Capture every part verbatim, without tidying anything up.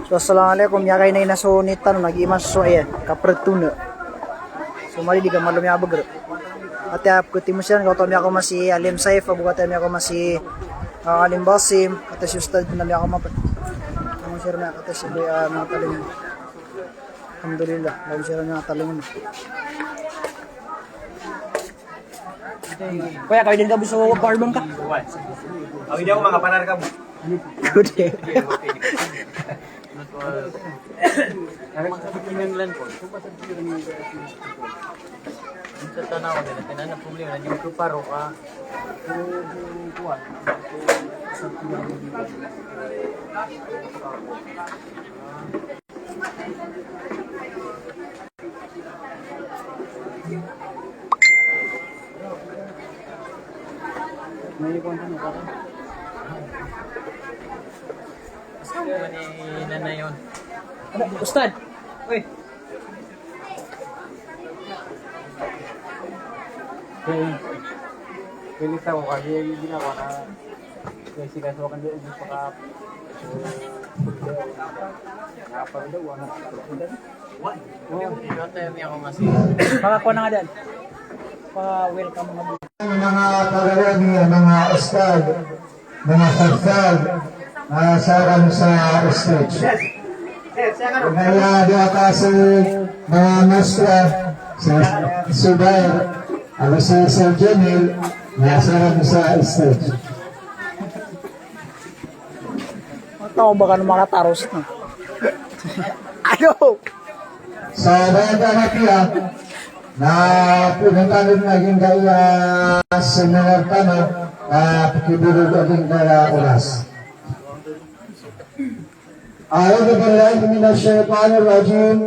Assalamu alaikum, miyakainay na so nit tano na giiman so, ayan, kaprtuna. So mali di ka malo miyabagr. Ati ap ko timo siran, ko to miyako masi Alim Saif, ago ati miyako masi, ah, Alim Basim, ati si Ustad na miyako mapet. Timo siran na ati si Boy, ah, mga talingon. Alhamdulillah, lawan siran mga talingon. Kuya, kawid din ka bo so power bank ka? Kawid ako, mga panar ka bo. Good. Sa tanaw nila, tinana problema na di mo kaparo ka. Ustad! Uy! Pwede, pwede tayo kasi yung ginagawa na. Kasi kaso kan doon, hindi pa ka-, nakapagdawa na. Pakakuha na nga dyan. Pa-welcome nga. Mga pagawad niya, mga ustad, mga haffaz, ah, sa, ano, sa stage. Kaya doon ka si mga master, si Subair, ano, si Sir Jamil, na sa, ano, sa stage. Taw ba kano makataros na? Ano? Sa banda na piya, na pinuntahan na gingkaya seminar tano, na pagkibulog a gingkaya oras. أعوذ بالله من الشيطان الرجيم.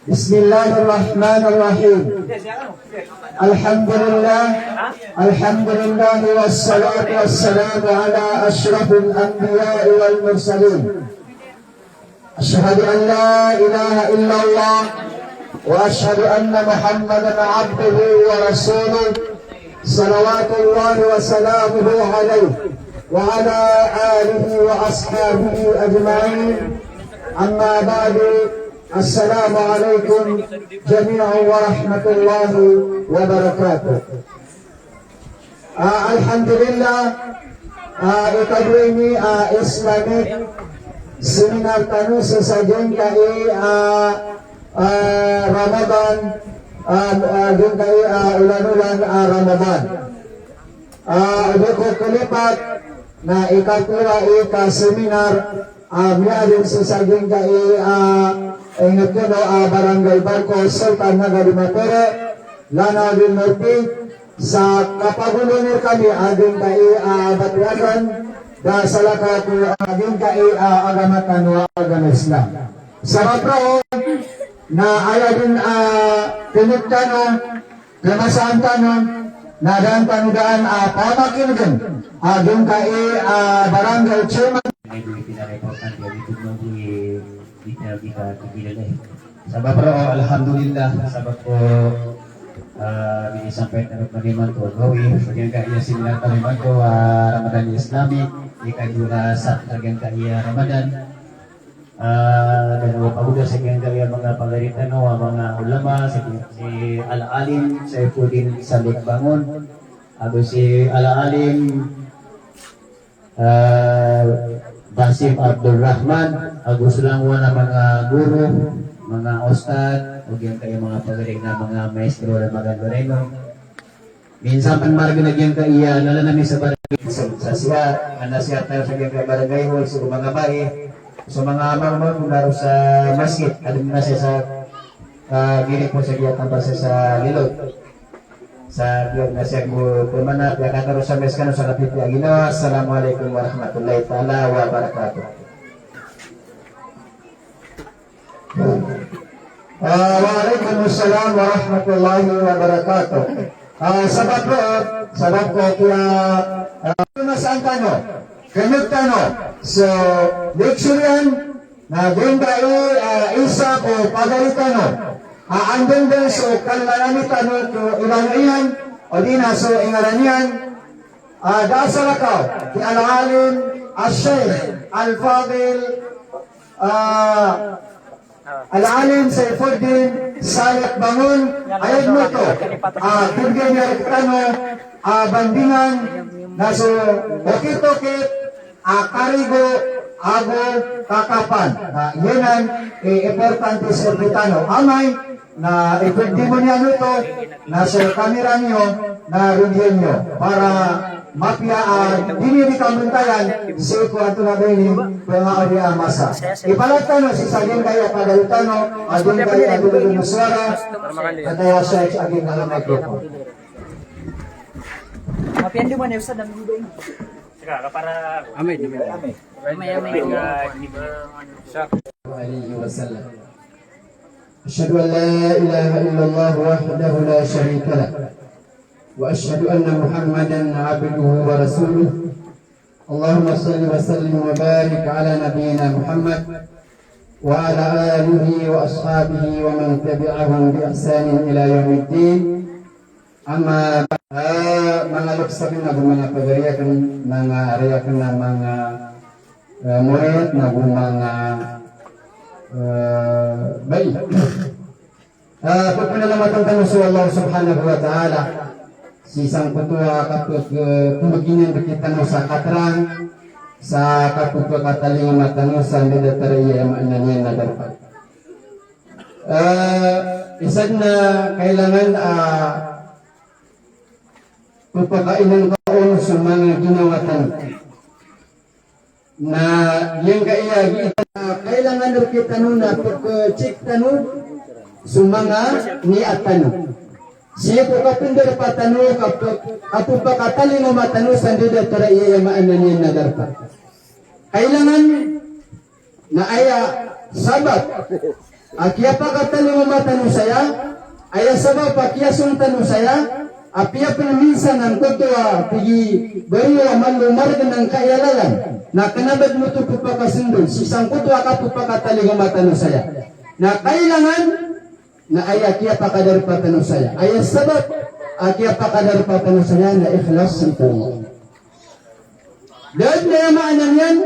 بسم الله الرحمن الرحيم. الحمد لله. الحمد لله والصلاة والسلام على أشرف الأنبياء والمرسلين. أشهد أن لا إله إلا الله وأشهد أن محمدا عبده ورسوله. صلوات الله وسلامه عليه وعلى آله وأصحابه أجمعين. أما بعد، السلام عليكم جميعا ورحمة الله وبركاته. Ah, alhamdulillah, ah, ikadowa ini, ah, Islamic seminar tano sii sa giyangkai, ah, ah, Ramadan, ah, ah, giyangkai, ah, olan-olan, ah, Ramadan. Ah, di ko kalipat na ikatlo a seminar, ah, miyaadn sii sa giyangkai, ah, ingat ko no, ah, Barangay Barco, Sultan Naga Limatoro, Lanao del Norte, sa kapagoloan rkami a giyangkai a batiyakan, da salakaw ko a giyangkai a agama tano a agama Islam. Sabap roo na aya dn a kmkt tano, kmasaan tano, na daan tano daan a pamakin'gn a giyangkai a barangay chairman. Ito, ito na importante, ito na po i-, ito na kita tigilan eh. Sabap roo, alhamdulillah, sabap ko, ah, di sampay tano pag-iman ko, gawin, sa giyangkaya seminar tano imanto, ah, Ramadan Islami, ikadowa a Sabto sa giyangkaya Ramadan. Ah, dn o pagoda sa giyangkaya manga pagari tano, ah, manga ulama, sa giya si Al-Alim Saifuddin Salik Bangon, ago si Al-Alim ah, Basim Abdul Rahman, ago so langowan a manga guro, manga ustad, o giyangkaya manga pagari na manga maestro na maganda reno. Minsan pn margn a giyangkaya, lala na mi sa barangay, sa, sa siya, a nasiya tano sa giyangkaya barangay hall, so manga bai, so manga mama, mama, maro sa masjid, adn na siya sa, ah, giri po sa giya tampa sa, sa lilod. Sa piyag na siya ko pamana, piyakataro sa mes kano sa kapipiya ginawa. Assalamu alaikum warahmatullahi taala wabarakatuh. Ah, wa alaikum assalam warahmatullahi wabarakatuh. Ah, sabap ko, sabap ko kiya, ah, masaan tano, kmkt tano, so, lecture iyan, na giyangkai, ah, isa ko pagari tano, ah, andang dn so kalalalan tano ko ilawang iyan, odi na so ingaran iyan, ah, da salakaw ki Al-Alim Al-Sheikh Al-Fadil Ah, Al-Alim Saifuddin Saleh Bangon, aya dn oto a kibgay niyan rktano a bandingan na so okit-okit a karigo ago kakapan. Na giyanan i importante sii rktano. Amay na ipagdimo niyan oto na so kamera niyo na rodiyan niyo para mapiya a di niyo di kambantayan sii ko antonaa ba ini, pngaori a masa. Ipalag tano sii sa giyangkaya pagari tano a giyangkaya a dodon o sowara, antaa i Sheikh a giyangkaya microphone. Mapiya dn man i Ustadh a mibigay. Amay, amay. Amay, amay. عليه وسلم. أشهد أن لا إله إلا الله وحده لا شريك له، وأشهد أن محمدا عبده ورسوله. اللهم صل وسلم وبارك على نبينا محمد وعلى آله وأصحابه ومن تبعهم بإحسان إلى يوم الدين. Amma ba-, ah, manga loks akn ago manga pagari akn, manga ari akn a manga, eh, morit ago manga, eh, bai. Ah, pphanalamatan tano so Allah subhanahu wa ta'ala sii sangkoto a kapkh-, eh, pmbgay niyan rktano sa katrang, sa kapkhatalingoma tano sa ndadn a tariya a maana niyan na darpa. Eh, isa dn a kailangan a pphakainangka on so manga ginawa tano. Na giyangkaya a giya, kailangan rktano na pkh-check tano so manga niyat tano. Sii ko kapndarpa tano, kap-, kapphakatalingoma tano sa ndadn a tariya a maana niyan na darpa. Kailangan na aya sabap a kiyapakatalingoma tano saya, aya sabap a kiyasong tano saya, apiya pn minsan angkoto a pgibariyo a malo margn angkaya lalan, na kna ba dn oto pphakasndon sii sangkoto a kapphakatalingoma tano saya. Na kailangan na aya kiyapakadarpa tano saya, aya sabap a kiyapakadarpa tano saya na ikhlas sii ko Allah. Da dn a aya maana niyan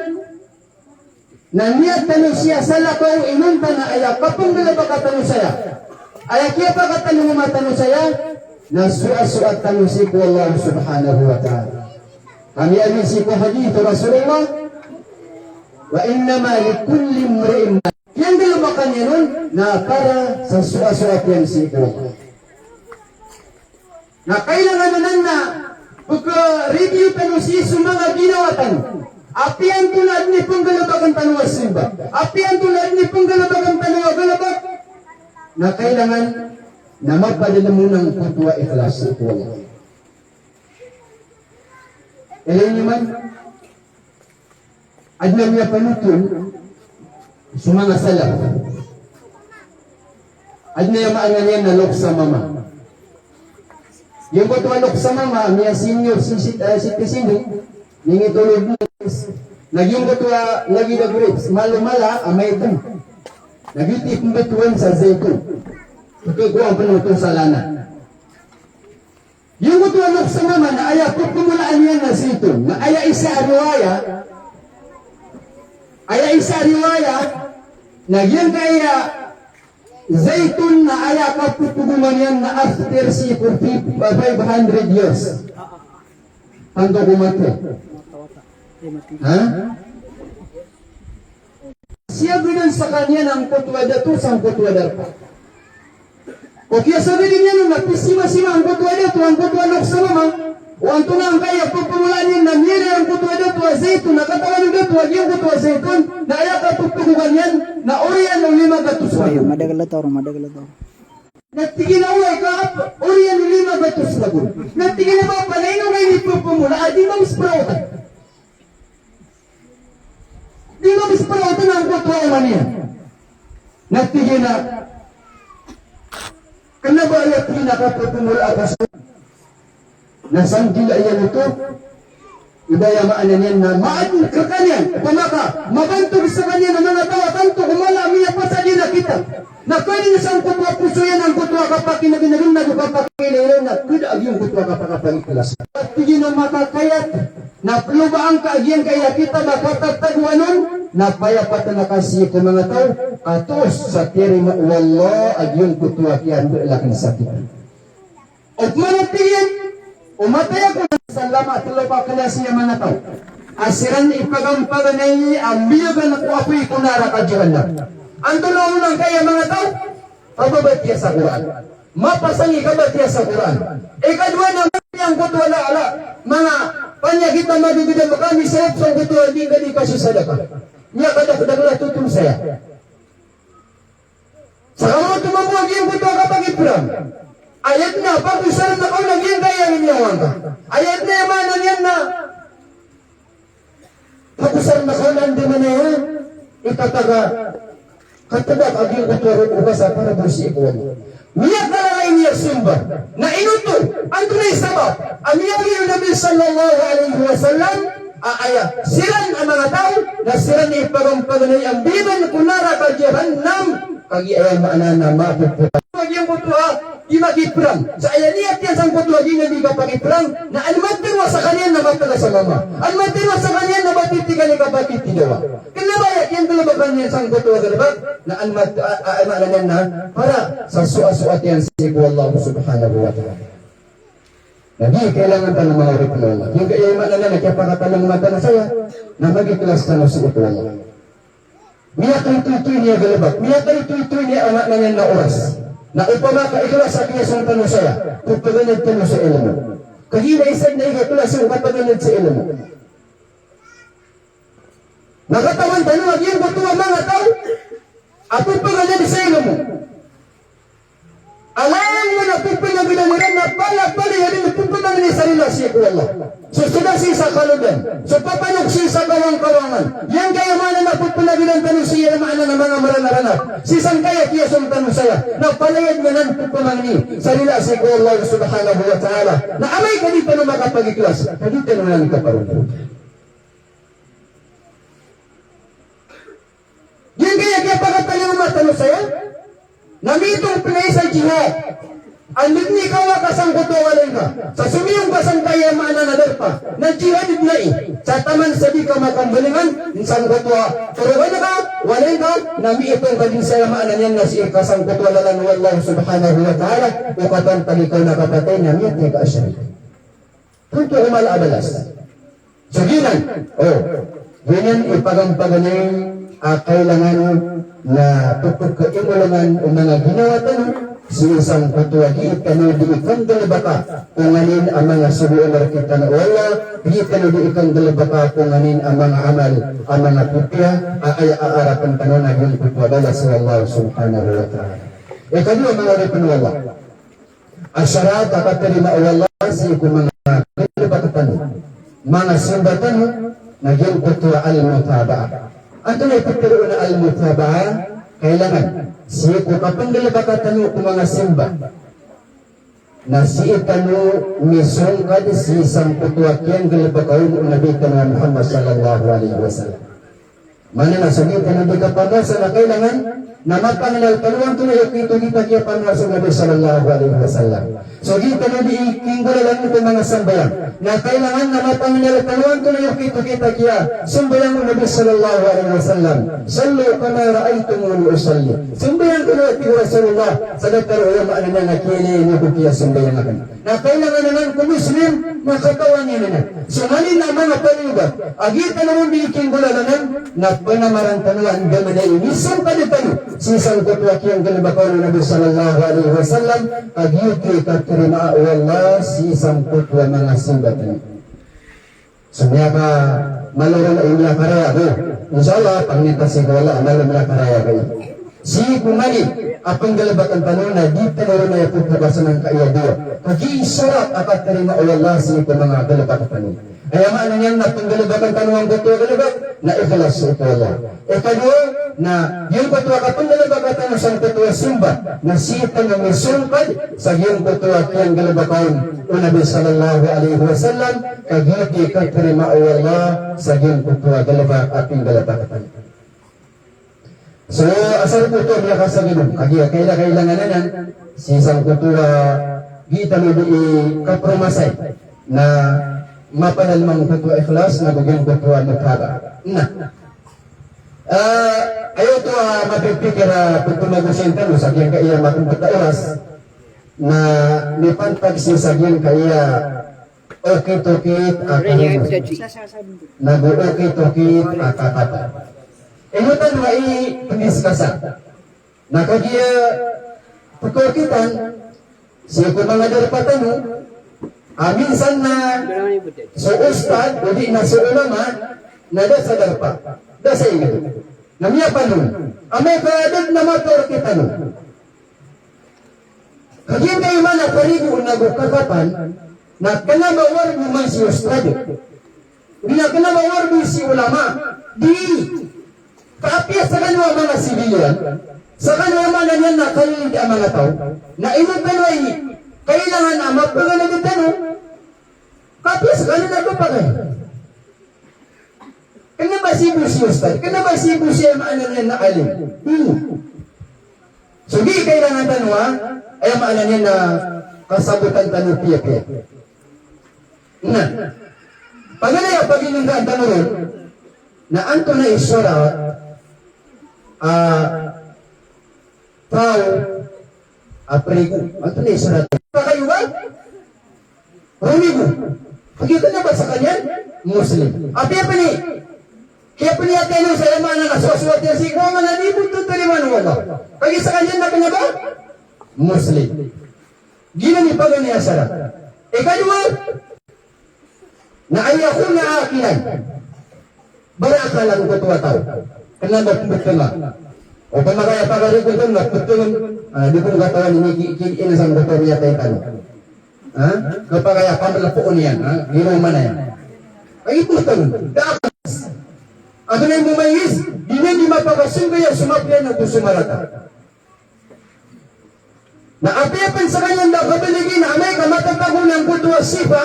na niyat tano saya sa lakaw inonta na aya kapnggalbka tano saya, aya kiyapakatalingoma tano saya, na soasoat tano sii ko Allah subhanahu wa ta'ala. Ka miyaaloy sii ko hadith o Rasulullah, "Wa innama likulli imri'in ma." Kiyanggalbka niyan on na para sa soasoat iyan sii ko Allah. Na kailangan anan na pkh-review tano sii so manga ginawa tano. Apiya antonaa dn i pnggalbkn tano a simba, apiya antonaa dn i pnggalbkn tano a galbk, na kailangan na mapadalm on angkoto a ikhlas sii ko Allah. Ilay niyo man, adn a miyapanothol so manga salaf. Adn a aya maana niyan na loks a mama. Giyangkoto a loks a mama, miya-senior si-, si-, eh, citizen dn, mingitolod dn. Na giyangkoto a lagid a grapes, malo mala a maitom. Na giyoto i pmbtowan sa zaitun. Pkhakowa pn oto sa lana. Giyangkoto a loks a mama na aya pphamolaan iyan na zaitun, na aya isa a riwaya, aya isa a riwaya, na giyangkaya zaitun na aya kapphagoma niyan na after sii ko five hundred years. Tanto ko mathay. Ha? Siyagadan skaniyan angkoto a dato sangkoto a darpa. Ko kiyasabi dn iyan on na pisimasima angkoto a dato, angkoto a loks a mama. O antonaa angkaya pphamolaan iyan na miyailay angkoto a dato a zaitun, na katawan o dato a giyangkoto a zaitun na aya kapphagoma niyan na oriyan o lima gatos ragon. Madakl a taw, madakl a taw. Na tig iyan a oway ka oriyan o lima gatos ragon. Na tig iyan a bapa, na ino ngka ini pphamolaa, di mambo spraotan. Di mambo spraotan angkoto a mama niyan. Na tig iyan a, kna ba aya tig iyan a kapphagomolaa ka sa, na sangkila iyan oto, i ba aya maana niyan na maadn rkaniyan, opama ka mabantog skaniyan a manga taw a tanto ko mala a miyapasad iyan a kitab. Na kna sangkoto a poso iyan angkoto a kapakinaginagin ago kapakailaylay na kna a giyangkoto a kapakapangikhlas. Tig iyan a makakayat na plobaan ka a giyangkaya kitab a katatagoan on, na payapatan ka sii ko manga taw, ka toos sa tiyarima o Allah a giyangkoto a kiyandalan sa kita. Opama na tig iyan, o matay ako na salama telo ka klasi a manga taw a siran i pagampaganay a mbiyagan ko apoy ko naraka Jahannam. Antonaa onan ka aya manga taw? Kababatiya sa Qur'an. Mapasang i kabatiya sa Qur'an. Ikadowa na giyangkoto a ala, ala, manga panyakit a magagad a makamisarap sangkoto a di ngka di kasosadaka. Miyakadakdakl a totol saya. Sa kamoto mambo a giyangkoto a kapagiprang. Aya dn a pagosarn ka on a giyangkaya a miyawang ka. Aya dn a aya maana niyan na pagosarn ka on a andamanaya i taga katbak a giyangkoto a roko ka sa para bo sii ko Allah. Miyakalalayon iyan a simba. Na ino oto, antonaa i sabap a miyaaloy o Nabi sallallahu alaihi wasallam a aya siran a manga taw na siran i pagampaganay a mbiyagan ko naraka Jahannam. Kagiya aya maana na mapopoon. Giyangkoto a di makiprang. Sa aya niyat iyan sangkoto a di na di kapakiprang, na an matero a skaniyan na matgas a mama. An matero a skaniyan na batitigan i kapatitigawa. Kna ba aya kiyanggalbkan iyan sangkoto a galbk, na an mat-, a, a, a maana niyan na para sa soasoat iyan sii ko Allah subhanahu wa ta'ala. Na di kailangan tano, manga oripn o Allah. Giyangkaya maana niyan na kiyapakatalingoma tano saya, na magikhlas tano sii ko Allah. Miyakaitoito ini a galbk, miyakaitoito ini a maana niyan na oras. Na opama ka ikhlas a kiyasoat tano saya, pphganad tano sa ilmo. Kagiya isa dn a ikakhlas o kapganad sa ilmo. Na katawan tano a giyangkoto a manga taw a pphganad sa ilmo. Alang man a pphanagilan iran na palapalaya dn pphangni sa rila sii ko Allah. So sda sii sa kalodan, so papanok sii sa kawangkawangan. Giyangkaya maana na pphanagilan tano sii, aya maana na manga mranaranap sii sangkaya kiyasoat tano saya, na palaya dn anan pphangni sa rila sii ko Allah subhanahu wa ta'ala. Na amay ka di tano makapagikhlas, ka di tano anan kaparombot. Giyangkaya kiyapakatalingoma tano saya, na mitong pn aya sa jihad. Anda dn i kawaa ka sangkoto a walay ngka, sa somiyong ka sangkaya, maana na darpa, na jihad dn aya. Sa taman sa di ka makambalingan sangkoto a torogan ka, walay ngka, na mitong ka dn saya, maana niyan na sii ka sangkoto a lalan o Allah subhanahu wa ta'ala, o kapantagan ka na kapatay na miyatay ka a shahid. Tonto ko mala a balas. So giyanan, o, giyanan i pagampaganay a kailangan na pphkaimolongan o manga ginawa tano, sii sangkoto a dii tano dii kanggalbka ko nganin a manga sogo a markitano o Allah, dii tano dii kanggalbka ko nganin a manga amal a manga pipiya, a aya a arapn tano na giyangkoto a balas o Allah subhanahu wa ta'ala. Ikadowa, manga oripn o Allah, a sarat a katarima o Allah sii ko manga galbk tano, manga simba tano, na giyangkoto a al-mutaba'ah. Antonaa i pitharo on a al-mutaba'ah? Kailangan sii ko kapnggalbka tano ko manga simba na sii tano misongkad sii sangkoto a kiyanggalbka on o Nabi tano a Muhammad sallallahu alaihi wasallam. Maana na so gii tano dii kapamowasa na kailangan na mapangnal tano antonaa i okit o dii ta kiyapamowasa o Nabi sallallahu alaihi wasallam. So gii tano dii kinggolalan ko manga sambayang na kailangan na mapangnal tano antonaa i okit o dii ta kiyasambayang o Nabi sallallahu alaihi wasallam. "Sallu kama ra'aytumuni usalli." Sambayang kano, tig o Rasulullah, sa datar o aya maana niyan na kiyailay niyo ko kiyasambayang akn. Na kailangan anan ko Muslim na katawan iyan anan. So nganin a manga paliyogat a gii tano ron dii kinggolalanan na pnamaran tano a andamanaya i misongkad tano sii sangkoto a kiyanggalbka on o Nabi sallallahu alaihi wasallam, ka giyoto i katarima o Allah sii sangkoto a manga simba tano. So miyaka, malo ron a miyakaraya bo. Insha Allah, pangni ta sii ko Allah, malo miyakaraya bo. Sii ko mani a pnggalbkn tano na di tano ron aya pphakasan angkaya dowa. Ka gii sarat a katarima o Allah sii ko manga galbk tano. Aya maana niyan na pnggalbkn tano angkoto a galbk na ikhlas sii ko Allah. Ikadowa, na giyangkoto a kapnggalbka tano sangkoto a simba na sii tano misongkad sa giyangkoto a kiyanggalbka on o Nabi sallallahu alaihi wasallam, ka giyoto i katarima o Allah sa giyangkoto a galbk a pnggalbka tano. So asar ko oto a miyakasagad on, kagiya kaila-, kailangan anan sii sangkoto a gii tano dii kapromasay na mapadalm angkoto a ikhlas na go giyangkoto a mutaba'ah. Na Ah, aya oto a mapipikir a pagtumagosin tano sa giyangkaya mapempet a oras na mipantag sii sa giyangkaya okit-okit a karino nago okit-okit a kakatan. Ino tano i pendiskasa. Na kagiya pekhakitaan sii ko manga darpa tano a minsan na so ustad odi na so ulama na da sa darpa, da sa inged. Na miyapanong amay ka da den a mapakay tano. Kagiya kailangan a karigo nago kakatan na kena ba warbo man si ustad. Di na kena ba warbo si ulama. Di. Ka apiya sekaniyo a manga sibiliyan, sekaniyo a maana niyan na kaliligaya a manga taw, na ino tano i kailangan a mapaganad tano. Ka apiya sekaniyo na kepakay. Kena ba sii bo si ustad, kena ba sii bo si, aya maana niyan na alim. Hmm. So di kailangan tano a, aya maana niyan na kasabotan tano piyapiya. Na paganay a paginenggaan tano ron na antonaa i sarat a taw a prigo. Antonaa i sarat? Pakay o ba? Romigo. Kagiya kena ba sekaniyan Muslim. Apiya pen i, kiyapeniyatay niyan sa aya maana na sowasowat iyan sii ko Allah na di bo totarimaan o Allah. Kagiya sekaniyan na kena ba Muslim. Giyanan i paganay a sarat. Ikadowa, na an yakuna aqilan. Baraakal angkoto a taw. Kena ba pembeteng a. Opama ka aya pakarigoon na beteng, ah, di ko katawan ini ki, ki, ini sangkoto a miyatay tano. Ha? Kepakay a pamelepoon iyan, ha? Giyoto maana iyan. Ay, beteng. Da a, antonaa i mumayyiz, di niyan di mapakasong kaya so mapiya nago so marata. Na apiya pen sekaniyan da kabaligi na amay ka matatago angkoto a sifa,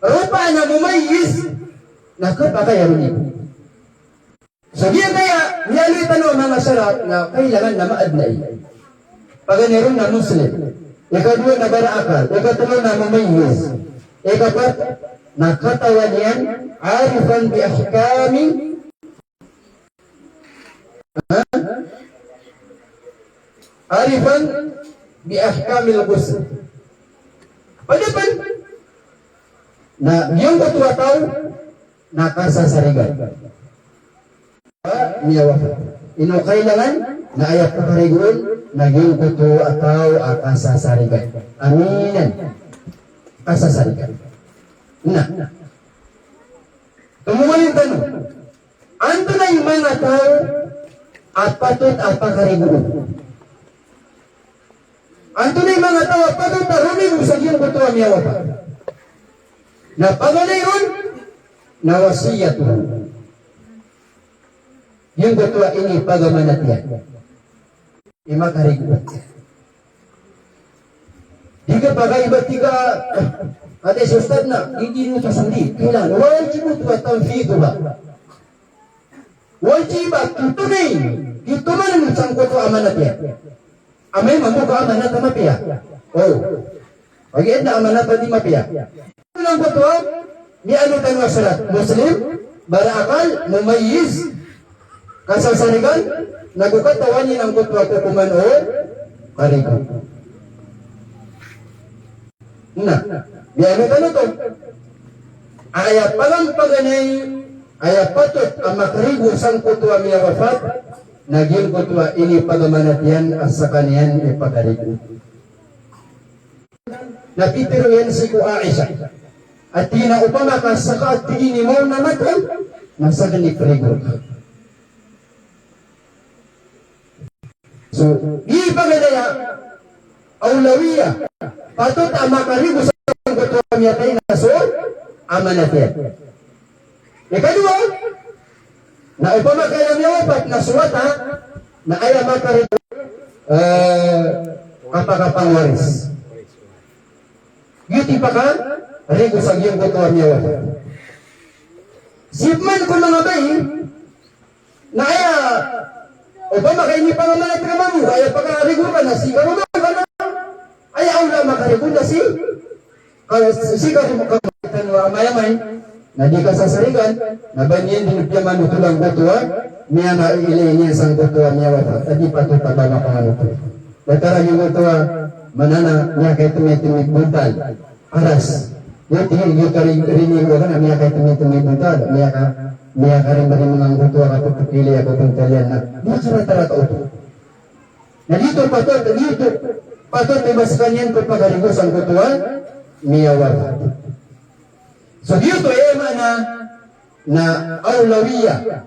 ropaan a mumayyiz, na kepakay a romigo. So giyangkaya miyaaloy tano a manga sarat na kailangan na maaden ai. Paganay ron na Muslim. Ikadowa na baraakal. Ikatlo na mumayyiz. Ikapat na katawan iyan arifan bi ahkami Ha? Arifan bi ahkamil ghusl. Padapen na giyangkoto a taw na kasasarigan. Miyawafat. Ino kailangan na aya pakarigoon na giyangkoto a taw a kasasarigan. Aminan. Kasasarigan. Na. Tomowanin tano. Antonaa i manga taw a patot a pakarigoon? Antonaa i manga taw a patot a romigo sa giyangkoto a miyawafat? Na paganay ron na wasiyatuhu. Giyangkoto a inipagamanat iyan. I makarigo. Di ka pakaiba tig a, ah, ati si ustad na, hindi mo sasandi. Kailangan, wajib oto a tanfidhuha. Wajib a totonay, di tomanan sangkoto a amanat iyan. Amay mambo ka amanat a mapiya. O. Pagid na amanat a di mapiya. Angkoto a miyaaloy tano a sarat, Muslim, baraakal, mumayyiz, kasasarigan, nago katawan iyan angkoto a kokoman o karigo. Na, miyaaloy tano oto. Aya paganay, aya patot a makarigo sangkoto a miyawafat, na giyangkoto a inipagamanat iyan a sekaniyan i pakarigo. Na pitharo iyan sii ko Aisha a tig iyan a opama ka seka a tig iyan i maona a matay, na seka i karigo. So, di paganay a awlawiya, patot a makarigo sangkoto a miyatay na so amanat iyan. Ikadowa, na opama ka aya miyawafat na so wata, na aya makarigo, eh, kapakapangwaris. Giyoto i pakarigo sa giyangkoto a miyawafat. Sii pman ko manga bai, na aya, opama ka inipangamanat ka mambo, aya pakarigo ka na sii ka roo ka na, aya awla a makarigo na sii ka, sii ka roo ka, tano a amay-amay. Na di kasasarigan, na ba niyan dn piyamanothol angkoto a miyakailay niyan sangkoto a miyawafat, a di patot a ba makamanothol. Datar a giyangkoto a maana na miyakaitmitmi bontal. Aras. Giyoto i, giyoto i ri-, rinigo ka na miyakaitmitmi bontal, miyaka-, miyakarimrim angkoto a kapphakilay a bontal iyan na miyakaratarata oto. Na giyoto patot, giyoto patot i ba skaniyan pphakarigo sangkoto a miyawafat. So giyoto i aya maana na awlawiya.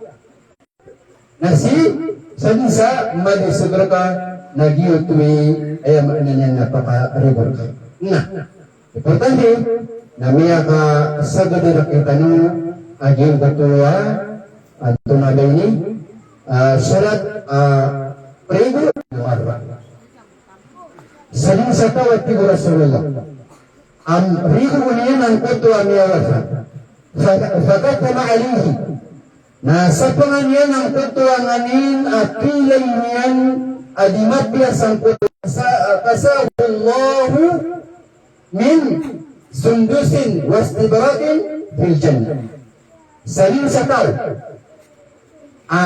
Na sii sa dn sa madi so berka na giyoto i aya maana niyan na pakarigo rka. Na importante na miyakasagad rktano a giyangkoto a, antonaa ba ini, ah, sharat, ah, rigo na marra. Sa dn sa taw a tig o Rasulullah a rigoon iyan angkoto a miyawafat. Fa-, fakatama alayhi. Na sapangan iyan angkoto a nganin a kilay niyan a di mapiya sangkoto a sa-, kasahu Allahu min sundusin wastibraqin fil jannah. Sa dn sa taw a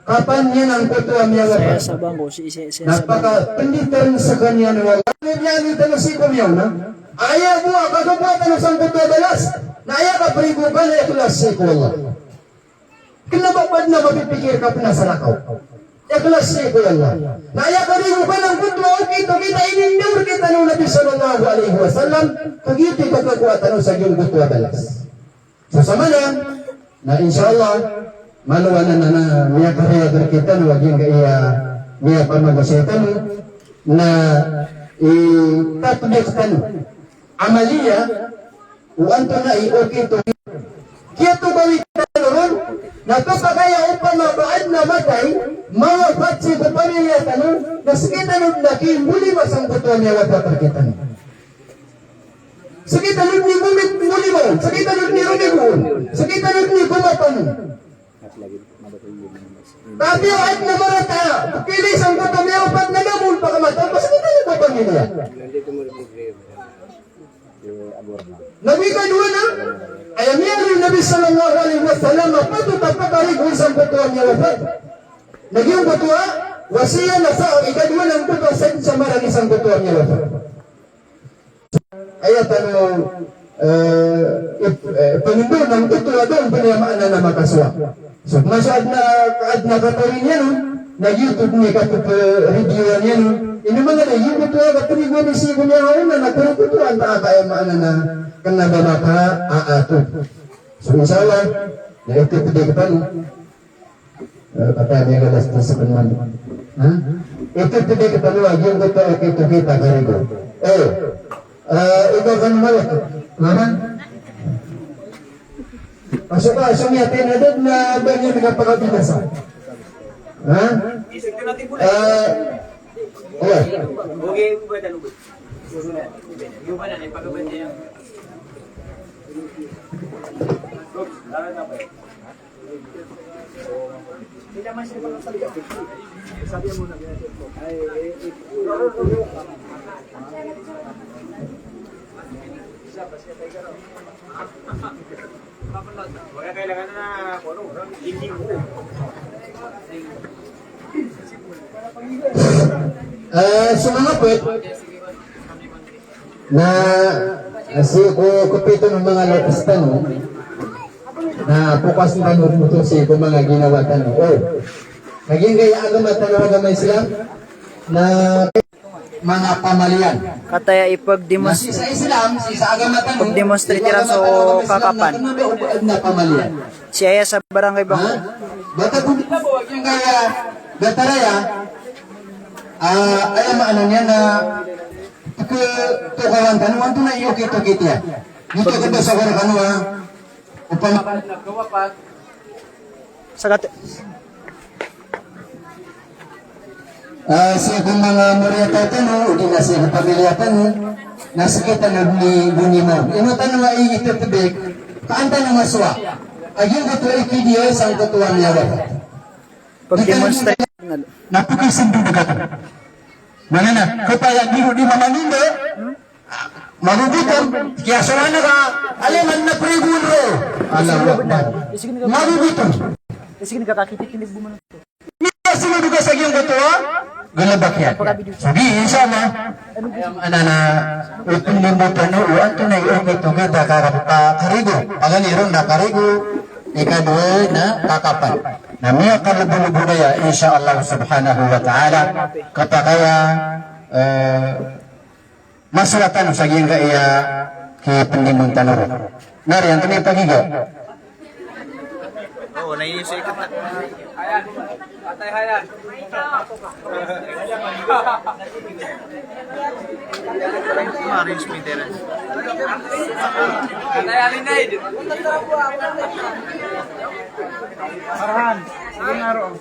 kapan iyan angkoto a miyawafat. Saya sa bangko, si, si, saya na sa bangko. Pakapenditarn skaniyan o Allah. Niyan i tano sii ko miyaona. Aya bo a kagawa tano sangkoto a balas. Na aya kaparigo ka na ikhlas sii ko Allah. Kna ba pd na mapipikir ka pn a salakaw. Ikhlas sii ko Allah. Na aya karigo ka na angkoto a okit o kita a inindao rktano o Nabi sallallahu alaihi wasallam, kagiya ito i kagawa tano sa giyangkoto a balas. So samala, na insha Allah, malo anan a na miyakariyag rktano a giyangkaya miyapamagosay tano, na itatbiq tano. Amaliya, o antonaa i okit o kiyatokawi tano ron, na kapakay a opama ba adn a matay, mawafat sii ko pamilya tano, na skitano dn a kimbolima sangkoto a miyawafat rktano. Skitano dn i momit-, mbolima on, skitano dn i romigo on, skitano dn i gomapa on. Tapi o adn a marata a pkilay sangkoto a miyawafat na da mambo on pakamatay, basta di tano kapamilya. Na ikadowa na, aya miyaaloy o Nabi sallallahu alaihi wasallam a patot a pakarigoon sangkoto a miyawafat na giyangkoto a wasiyat na sa ikadowa na angkoto a sa dn sa marani sangkoto a miyawafat. Aya tano, eh, ip-, eh, pangindao na angkoto a da on pn aya maana na makasowa. So, masowa adn a, adn a katharo niyan on, na giyoto dn i kappharigoon iyan on. Ino manga da, giyoto a kappharigoon iyan sii ko miyaona na korokoto antaa ka aya maana na kna ba makaatop. So, insha Allah, na ito pd i kpano. Eh, kataya niyan a last discipline man. Ha? Ito pd i kpano a giyangkoto a okit o kita karigo. Eh, eh, ikaw kan malik. Mana? Pasok ka, so miyatay na dad na ba niyan kapakabinasa. Ha? Eh, okay. Eh, so manga pwede. Na, ah, sii ko kapito o manga loks tano, na pokas tano oto sii ko manga ginawa tano. O, lagid angkaya agama tano a agama Islam, na manga pamalian. Kataya ipagdemos-, na sii sa Islam, sii sa agama tano, pagdemonstrate iran so kakapan. Na pamalian. Sii aya sa barangay Bangko. Ha? Bata ko di ba, lagid angkaya datar aya, ah, aya maana niyan na Ke, to kawan tano, antonaa i okit-okit iyan. Giyoto a kabasa ko rkano a opama ka adn a kawapat. Sagat. Ah, sii ko manga moriyataw tano, odi na sii ko pamilya tano, na sktano dn i gonima. Ino tano a iitatbik, ka an tano masowa a giyangkoto a ikidiya sangkoto a miyawafat. Pagdemonstrate. Na pkasndod ka. Mana na, kapaya di ro di mamanindo, magogotom, kiyasowa na ka, alay man na prigon ro. Allahu Akbar. Mabibito. Iya, sii ko doga sa giyangkoto a galbk iyan. So giya, insha Allah. Ana na, ipndimbotan o antonaa i okit o kata ka, ka, karigo. Paganay ron na karigo, ikadowa na kakapan. Na miyakalbolobo aya, insha Allah subhanahu wa ta'ala. Kapakay a, eh, masowa tano sa giyangkaya kipndimbotan tano ron. Na aya antonaa i pagiga? Oo, na iyo sa ikat na. Maris Miteran. Farhan, sige nga ron.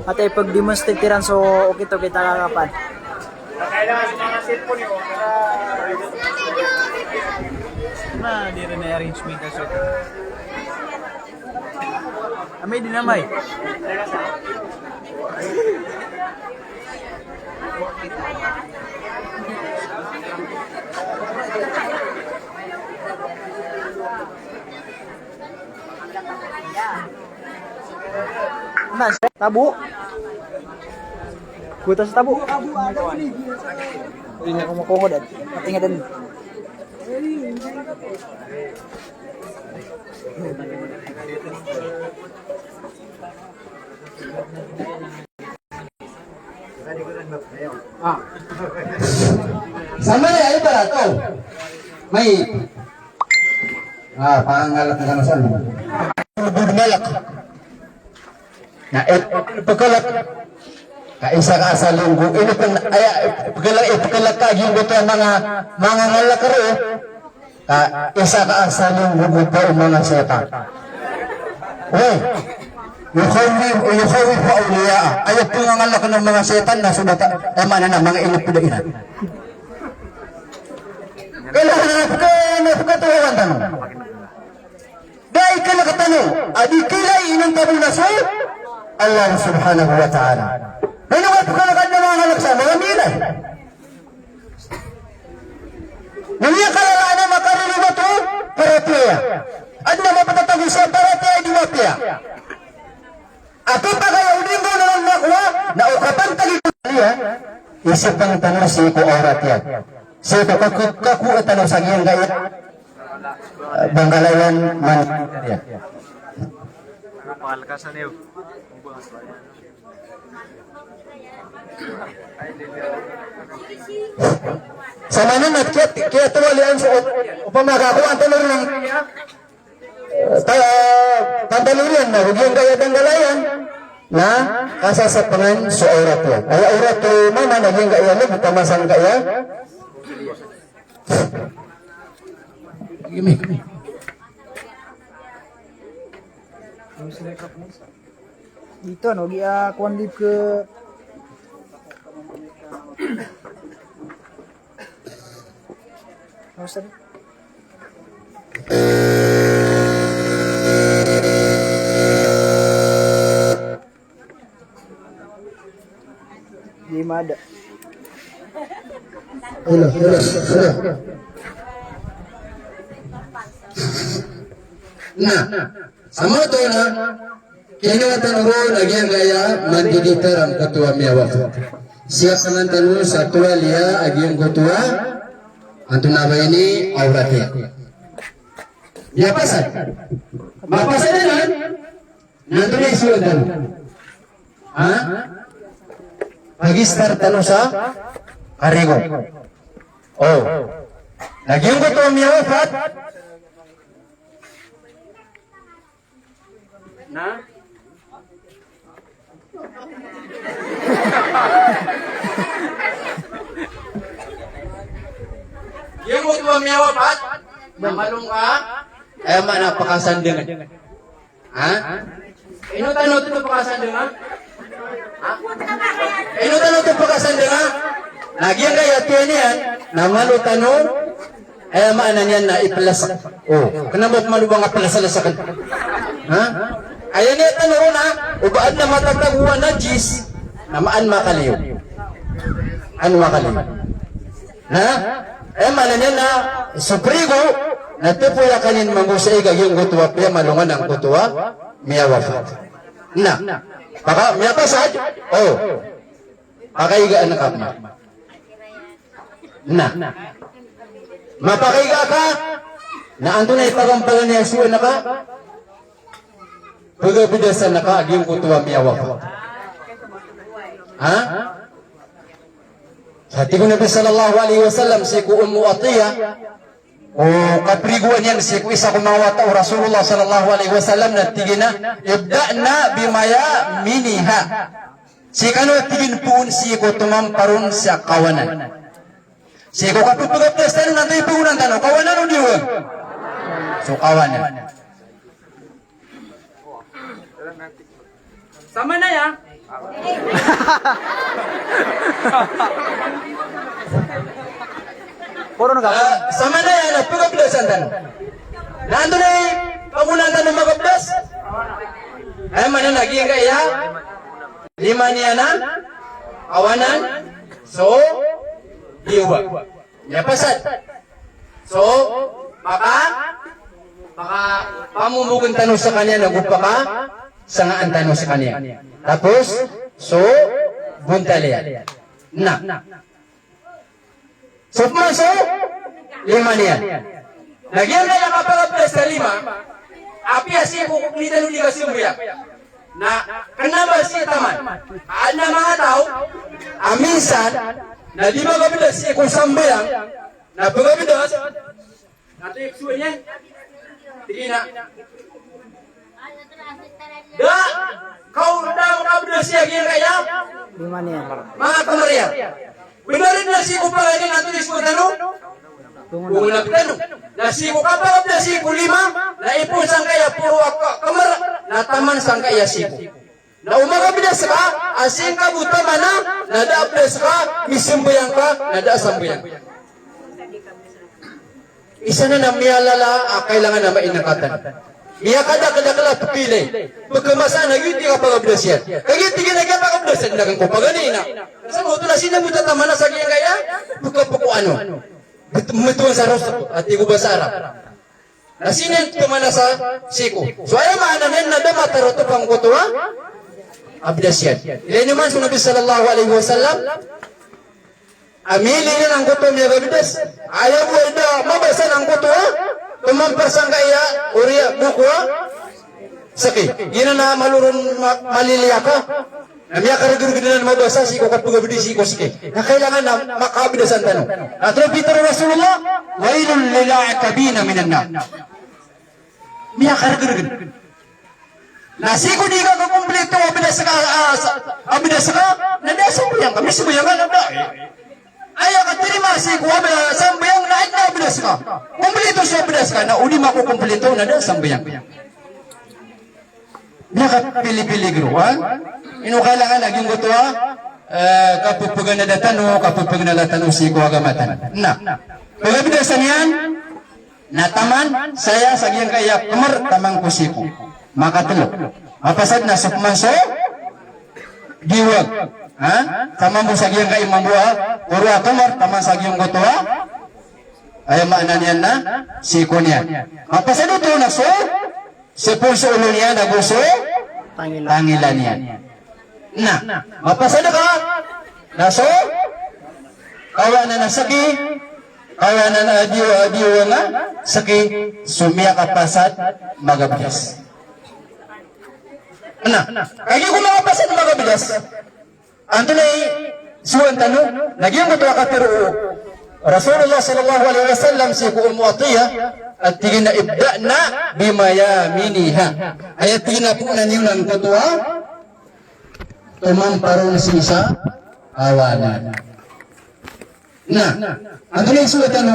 Ata ipagdemonstrate iran so okit-okit a kakapan. Na, di rin na-arrangement a shoot. Amay din, amay. Na, tabo. Gotas tabo. Ini ko makongo dan. Patinga dan. Ah. Sa mala a ibarat o. May. Ah, pangangalk na kano san. Linggo malk. Na, eh, pkalk. Ka isa ka sa linggo. Ino pn, aya, pkalk, eh, pkalk ka giyangkoto a manga, mangangalk roo. Ka isa ka sa linggo goto o manga setan. Oy. Yukhawwif, yukhawwifu awliya'ah. Aya pangangalk o manga setan na so bata, eh, maana na manga inipda iran. Kailangan na pka-, na pkatohawan tano. Da i kalk tano a di kailay inonta bo na so Allah subhanahu wa ta'ala. Na ino nga pkalk a adn a manga ngalk sa manga miilay. Na miyakalalaan a makariribat o paratiyaya. Adn a mapatatago sa paratiyaya i di mapiya. A kapakay a o di ngka on makowa, na o kapantagi ko niyan, isipn tano sii ko awrat iyan. Sii ko kaku-, kakowa tano sa giyangkaya, eh, danggalayan man iyan. Sa maana na kiyat-, kiyatowalian so op-, opama ka ko antonaa ron, eh, ta-, tantaloriyan na, giyangkaya danggalayan, na kasasapngan so awrat iyan. Aya awrat o mama na giyangkaya na, opama sangkaya. Ito, no, giya, ah, kuwan di ke. Ano sa? Di mada. Hello, hello, hello. Na, sa maoto na, kinowa tano ron a giyangkaya mandidiktar angkoto a miyawapat. Siyapngan tano sa towaliya a giyangkoto a, antonaa ba ini, awrat iyan. Miyapasad. Mapasad anan, na antonaa i siyold tano? Ha? Pag-start tano sa karigo. O. Na giyangkoto a miyawapat. Na? Giyangkoto a miyawapat, na malo ngka, eh, maana pakasandangan. Ha? Ino tano oto pakasandangan? Ha? Ino tano oto pakasandangan? Na giyangkaya tiyan iyan na malo tano, aya maana niyan na iplasek. O, kena ba malo ba nga plasek-lasek? Ha? Aya niyan tano ron na, o ba adn a matatago a najis, na maan makaliyo. An makaliyo. Na, aya maana niyan na so prigo na tepoy a kanin mambo sa iga giyangkoto a piyamalongan angkoto a miyawafat. Na, paka miyapasad, o. Pakaigaan ka. Na. Mapakaiga ka. Na antonaa i pagampagan iyan so anak ka? Pagabedasan ka giyangkoto a miyawafat. Ha? Sa tig o Nabi sallallahu alaihi wasallam sii ko Ummu Atiyah, o kaprigoan iyan sii ko isa ko manga wata o Rasulullah sallallahu alaihi wasallam na tig iyan a, "Ibda'na bimayaminiha." Sii kano tig iyan poon sii ko tomampar on sa kawanan. Sii ko kapepegabdas tano na antaa i pagonan tano, kawanan o diwang? So kawanan. Samanaya. Koron ka. Ah, samanaya na pegabdasan tano. Na antonaa i pagonan tano magabdas? Aya maana na giyangkaya lima niyan a kawanan, so diwang. Miyapasad. So, paka, paka, pamombogen tano sekaniyan ago paka, sangaan tano sekaniyan. Tapos, so, bontal iyan. Na. So, pman so, lima niyan. Na giyangkaya kapagabdas sa lima, apiya sii ko, ko di tano di kasambayang. Na kena ba sii taman a adn a manga taw a minsan na di magabdas sii ko sambayang, na pagabdas, na tig iyan, tig iyan a, da, kaw da magabdas sii giyangkaya manga kamar iyan. Benar na sii ko pagabdas na tig iyan a, na sii ko kapagabdas sii ko lima, na ipoon sangkaya poro a ka-, kamar, na taman sangkaya sii ko. Na o magabdas ka a sii ngka bo taman a, na da a bdas ka, misambayang ka, na da a sambayang. Isa nan a miyalala a kailangan a mainakatan. Miyakadakel a pepilay. Pekemasa na giyoto i kapagabdas iyan. Kagiya tig iyan a giyangkaya kapagabdas iyan na giyangkoto paganay na. Sa moto na sii na bo taman a sa giyangkaya, peke-, peke-, ano. Bet-, metowan sa ros, a tig o basa Arab. Na sii niyan toman a sa sii ko. So aya maana niyan na da matarotop angkoto a abdas iyan. Ilay niyo man so Nabi sallallahu alaihi wasallam a miilay niyan angkoto a miyagabdas. Aya bo a da mabasa angkoto a tomampar sangkaya oriyan, boko a seki. Giyanan a malo ron ma-, maliliya ka. Na miyakaregereged anan mabasa sii ko kapagabdi sii ko seki. Na kailangan na makaabdasan tano. Na tig o Rasulullah, "Wailul lil aqabina minan nar." Miyakaregereged. Na sii ko di ka kakomplito a abdas ka, a, sa-, abdas ka, na da a sambayang ka, misambayang ka na da, e. Aya katarima sii ko abda-, sambayang na adn a abdas ka. Komplito so abdas ka, na o di makokomplito na da a sambayang. Miyakapilipili gro, ha? Ino kailangan a giyangkoto a, e, kapepeganada tano, kapepeganada tano sii ko agama tano. Na, pagabdasan iyan, na taman saya sa giyangkaya kemer, taman ko sii ko. Makatelo. Mapasad na so pman so diwang. Ha? Taman bo sa giyangkaya mambo a poro a kemer, taman sa giyangkoto a, aya maana niyan na sii ko niyan. Mapasad oto na so sipon so olo niyan ago so tangila niyan. Na, mapasad ka na so kawanan a seki, kawanan a diwang, a diwang a seki, so miyakapasad magabdas. Na, kagiya ko miyakapasad magabdas, antonaa i sowan tano? Na giyangkoto a katharo o Rasulullah sallallahu alaihi wasallam sii ko Ummu Atiyah, a tig iyan a, "Ibda'na bimayaminiha." Aya tig iyan a poon niyo angkoto a tomampar on sii sa kawanan. Na, antonaa i sowan tano?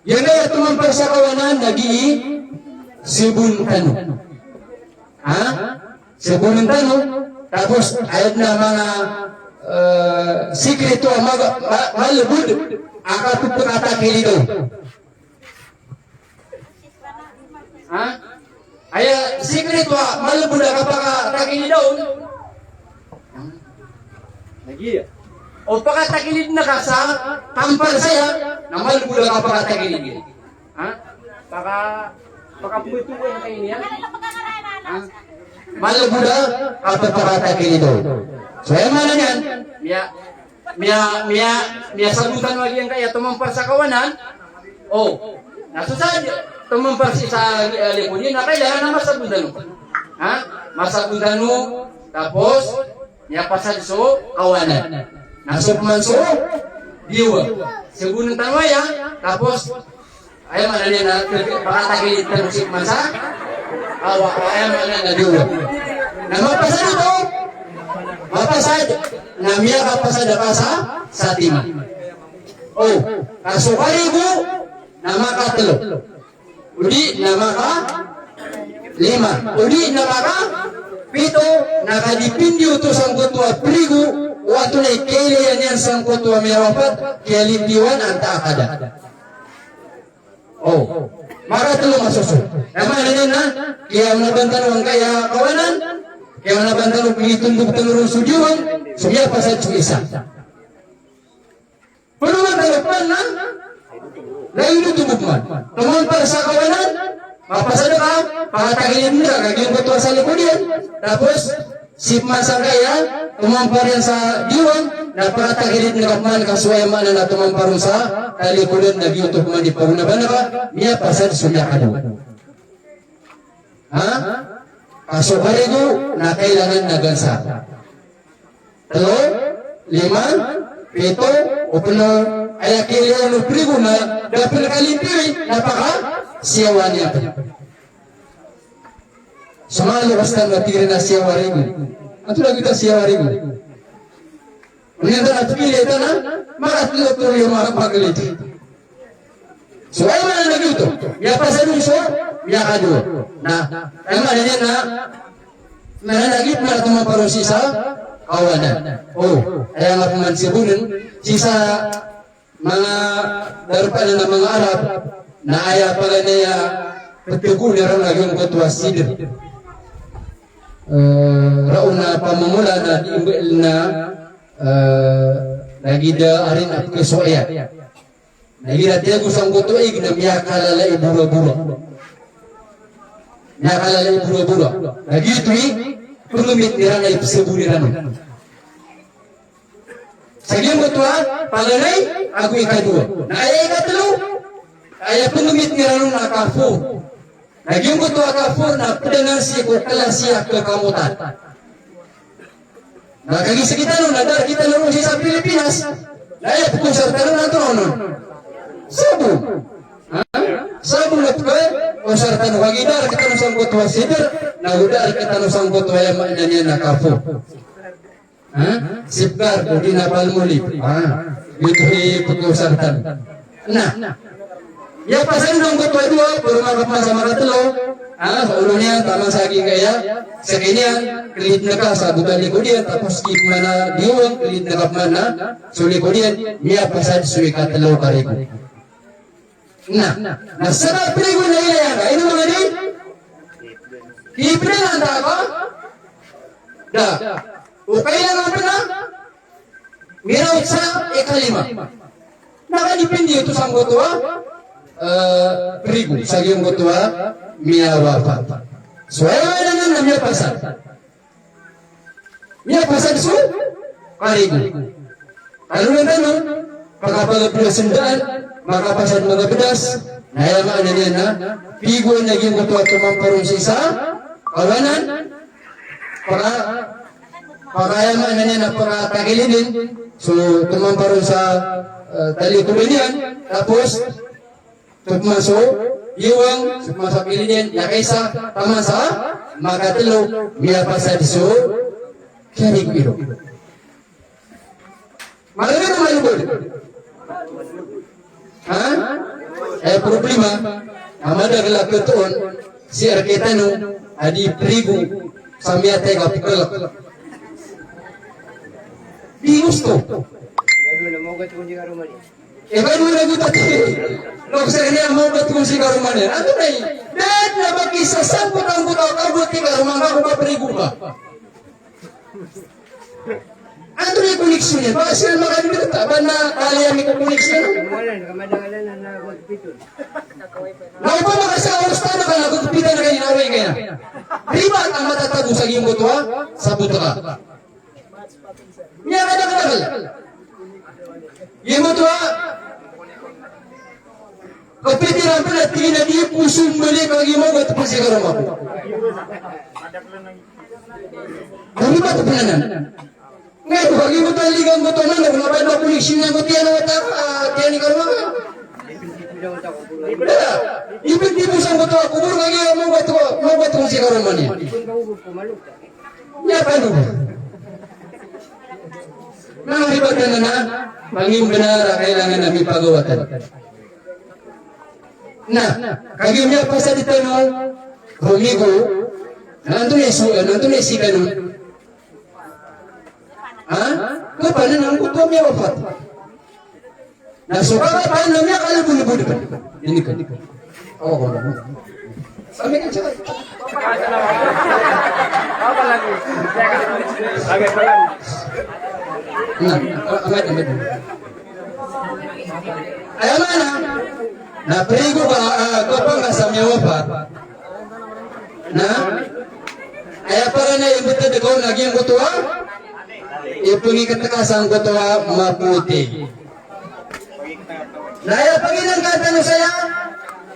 Giyangkaya tomampar sa kawanan na gii sibon tano. Ha? Sibonen tano. Tapos, aya dn a manga Eh, sikreto a maga-, ma-, malbod a kapphakatakilid on. Ha? Aya sikreto a malbod a kapakatakilid on. Lagi. O pakatakilid na ka sa tampar saya, na malbod a kapakatakilid. Ha? Paka-, pakaputo ko yung kayo niya. Ha? Malbod a kapakatakilid on. So, aya maana niyan, miya, miya, miya, miyasabotan o giyangkaya tomampar sa kawanan. O, na so sa tomampar sii sa, eh, likod iyan, na kailangan na masabotan o. Ha? Masabotan o, tapos, miyapasad so kawanan. Na so pman so diwang. Sabotan tano aya, tapos, aya maana niyan na pakatakilid tano sii pman sa, awa, aya maana niyan na diwang. Na mapasad oto, mapasad, na miyakapasad ka sa, sa tima. O, ka so karigo, na makatlo. Odi na makalima. Odi na makapito, na kadipindi oto sangkoto a prigo, o antonaa i kailaya niyan sangkoto a miyawapat, kiyalindingan antaa ka da. O, makatlo masoso. Aya maana niyan na, kiyaona bantan o angkaya kawanan, kiyaona bantan o pithondog tano ron so diwang, so miyapasad so isa. Pd man tano pman na, na ino tomo pman. Tomampar sa kawanan, mapasad ka, pakatakilid ka, ka giyangkoto a sa likod iyan. Tapos, sii pman sangkaya, tomampar iyan sa diwang, na pakatakilid ka pman ka so aya maana na tomampar on sa, talikodan na giyoto pman di pagonaban ka, miyapasad so miyakadowa. Ha? Ka so karigo, na kailangan na gansa. Tlo, lima, pito, o pn o aya kailaya o prigo na da pn kalimpiwi, na pakasiyawa niyan pn. So manga loks tano a tig iran a siyawa rigo. Antonaa giyoto a siyawa rigo? Oniyan tano a pkilay tano, makatlo tlo iyo ma-, maglid. So, aya maana na giyoto, miyapasad on so miyakadowa. Na, aya maana niyan na, maana na giyoto na tomampar on sii sa kawanan. O, aya nga pman sabonen, sii sa manga darpa na manga Arab, na aya paganay a ptgoon iran na giyangkoto a sidr. Eh, raon a pamomola na di mbaal na, eh, lagid a ari na pkhasowa iyan. Na igira tiyago sangkoto a ig na miyakalala i borabora. Miyakalala i borabora. Na giyoto i pngmit iran a ipsabon iran on. Sa giyangkoto a paganay ago ikadowa. Na aya ikatlo, aya pngmit iran on na kafur. Na giyangkoto a kafur na pd anan sii ko klasi a kakamotan. Na kagiya sktano na da rktano ron sii sa Pilipinas, na aya pkosar tano na antonaa onon? Sabon. Ha? Sabon a pkosar tano, kagiya da rktano sangkoto a sidr, na go da rktano sangkoto a aya maana niyan na kafur. Ha? Safeguard, odi na Palmolive. Ha? Giyoto i pkosar tano. Na, miyapasad sangkoto a dowa, poro makapman sa makatlo. Ha? Olo niyan, taman sa giyangkaya, skiniyan, klid ngka sa botal likod iyan, tapos ki pman a diwang, klid ngka pman a so likod iyan, miyapasad so ikatlo karigo. Na, na sa kaprigo na ilaya ngka, ino manga di? Kipd ngka antaa ka? Da. O kailangan pn a miraot sa ikalima. Na kadipindi oto sangkoto a, eh, prigo, sa giyangkoto a miyawapat. So, aya maana niyan na miyapasad. Miyapasad so karigo. Kalolan tano, makapagabdas ndaan, makapasad magabdas, na aya maana niyan na, pigoan a giyangkoto a tomampar on sii sa kawanan, paka, paka aya maana niyan na pakatakilidn, so tomampar on sa, eh, talikodan iyan, tapos, so pman so diwang, so pman sa kilidn, aya kaisa, taman sa makatlo, miyapasad so karigo iron. Malbod o malbod? Ha? Eh, problema, a madakl a katoon, sii rktano a di prigo sa miyatay ka pklk. Di gusto. Ikadowa na gita ti. Lok sa ini a mawgat ko si karoma niyan. Antonaa i, da dn a ba kisasampot angkoto a kagowa ti karoma ngka ko ba prigo ka. Antonaa i koneksyon iyan? Ba siran makadbirta ba na kaliyan i koneksyon? Na opama ka sa ustad ka na gugpitan ka iyan a oway ka iyan. Ribat a matatago sa giyangkoto a sabot ka. Miyakadakdakl. Giyangkoto a kapitiran pn a tig iyan a di ko sombali ka giya mawgat ko si karoma ko. Kami ba to pn anan? Ngay ko kagi ko tali kan ko to nan ko na ba ko ni sinya ko tiyan a wata, ah, tiyan i karoma. Ibig di bo sangkoto a kobor kagi mawgat ko, mawgat ko si karoma niyan. Miyapano. Na ribat anan a pangimbenar a kailangan a mipagawatan. Na kagiya miyapasad tano, romigo, na antonaa i so, na antonaa i sii kano? Ha? Kapanan angkoto a miyawafat. Na so kapanan na miyakalbodbod pn. Ini kan. Oo. Sabi ka siya. Na, amat, amat. Aya maana, na prigo ka, ah, ko pangasa miyawafat. Na, aya paganay a mbtad ka on na giyangkoto a ipngikt ka sangkoto a mapoti. Na aya paginangkaan tano saya,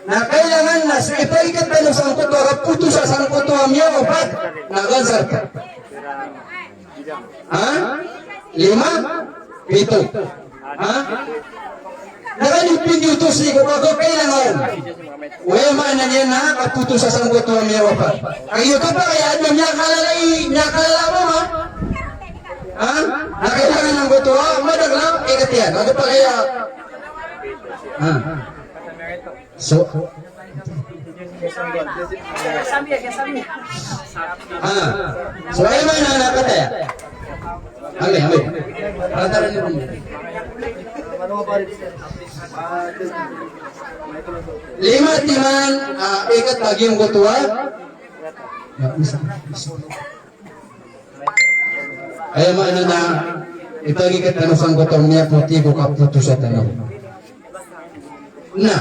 na kailangan na so ipngikt tano sangkoto a kapotosa sangkoto a miyawafat, na gansar ka. Ha? Lima? Pito? Ha? Na kani pindiyoto sii ko kago kailangan. Aya maana niyan na kapotosa sangkoto a miyawafat. Kagiya kapakay a adn a miyakalala i, miyakalala a mama. Ha? Na kailangan angkoto a madakl a ikt iyan. Kagiya kapakay a. Ha? So, ah, so aya maana na kataya. Ami, ami. Lantaran ini. Lima timan, ah, ikat bagi yang ketua. Ya, bisa, bisa. Aya maana na ipagikat tano sangkoto a miyapoti ko kapotosa tano. Na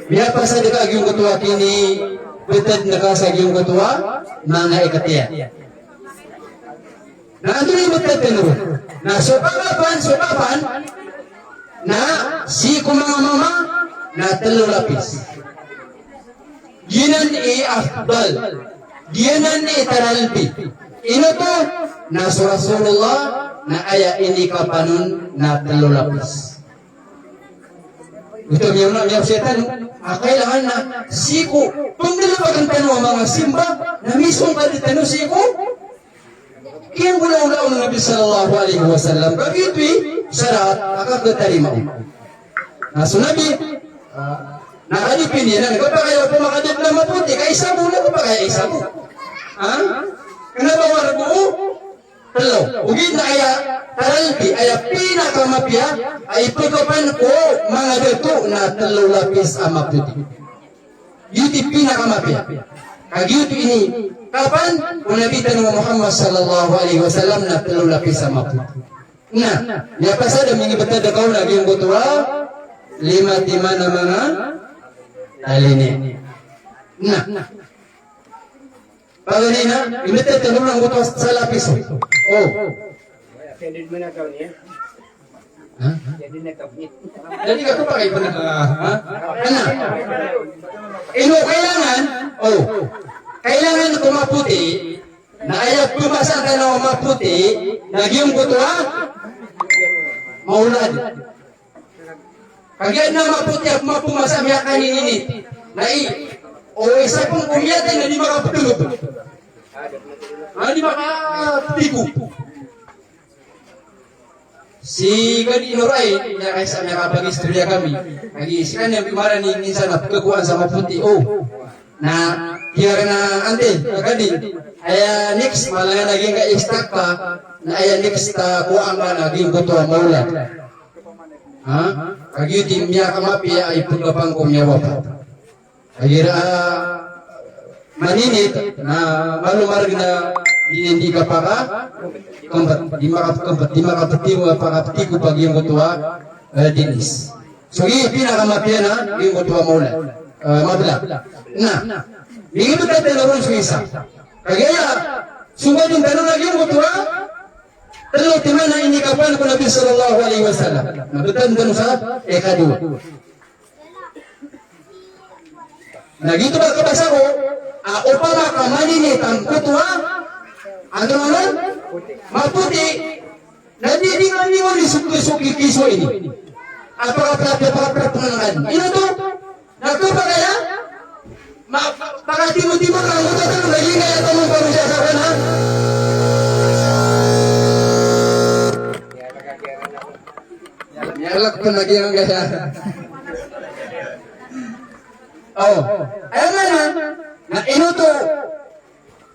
miyapasad ka giyangkoto a kinibtad ngka sa giyangkoto a manga ikat iyan. Na antonaa i btad tano ron? Na so kapapan, so kapan, na sii ko manga mama na tlo lapis. Giyanan i afdal. Giyanan i taralbi. Ino oto? Na so Rasulullah na aya inikapan on na tlo lapis. Oto miyaona, miyaosay tano a kailangan na sii ko pnggalbkn tano a manga simba na misongkad tano sii ko kiyangolawla o Nabi sallallahu alaihi wasallam. Ka giyoto i saraat a kakhatarima on. Na so Nabi, ah, na kani piniyan, na kapakay o pamakadat na mapoti, ka isa bo, na kapakay isa bo. Ha? Kna ba waro bo o tlo. Ogaid na aya taralbi, aya pinakamapiya a ipkapan ko manga dato na tlo lapis a mapoti. Giyoto i pinakamapiya. Ka giyoto i inikapan o Nabi tano a Muhammad sallallahu alaihi wasallam na tlo lapis a mapoti. Na miyapasad a minibtad ka on a giyangkoto a lima timan a manga tali niyan. Na paganay na, inibtad tano angkoto a sa lapis. O. Ha? Jadi ka kapakay pn a, ha? Ana. Ino kailangan? O. Kailangan ko mapoti, na aya pmbasa tano a mapoti, na giyangkoto a maolad. Kagiya na mapoti a mapmbasa miyakaninini. Na i, o isa pn ko miyatay na di makaptngb. Na di makaptigo. Si Kadi Noray, miyakaisa, miyakapag-istorya kami. Lagid skaniyan, pimara niyan minsan a pkhakowa sa mapoti. O. Na, kiyaona, ante, Kadi. Aya next, mala na giyangkai a istak ka. Na aya next a ko angka na giyangkoto a mawlad. Ha? Kagiya di miyakamapiya a ipagapang ko miyawapat. Kagiya, ah, maninit na malo marg na di, di kapakakmpt, di makapkmpt, di makapti, makapti ko pagiyangkoto a, eh, dinis. So, i pinakamapiya na giyangkoto a mawlad, eh, mablag. Na, di giyangkoto a tano ron so isa. Kagiya, so ba dn tano na giyangkoto a tlo timan a inikapaan ko Nabi sallallahu alaihi wasallam. Na btad tano sa ikadowa. Na giyoto ba kabasa ko, a, opama ka maninit angkoto a, ano, ano, mapoti, na di, di nga niyo ni suki, suki kiso ini. A pakaprapya, pakaprapya nga. Ino to? Na ko pagaya? Ma, pakatimo-timo ka angkoto a tlo, lagid aya tano paro sa sakan, ha? Miyalak pn lagid angkaya. Oh, aya maana na ino to,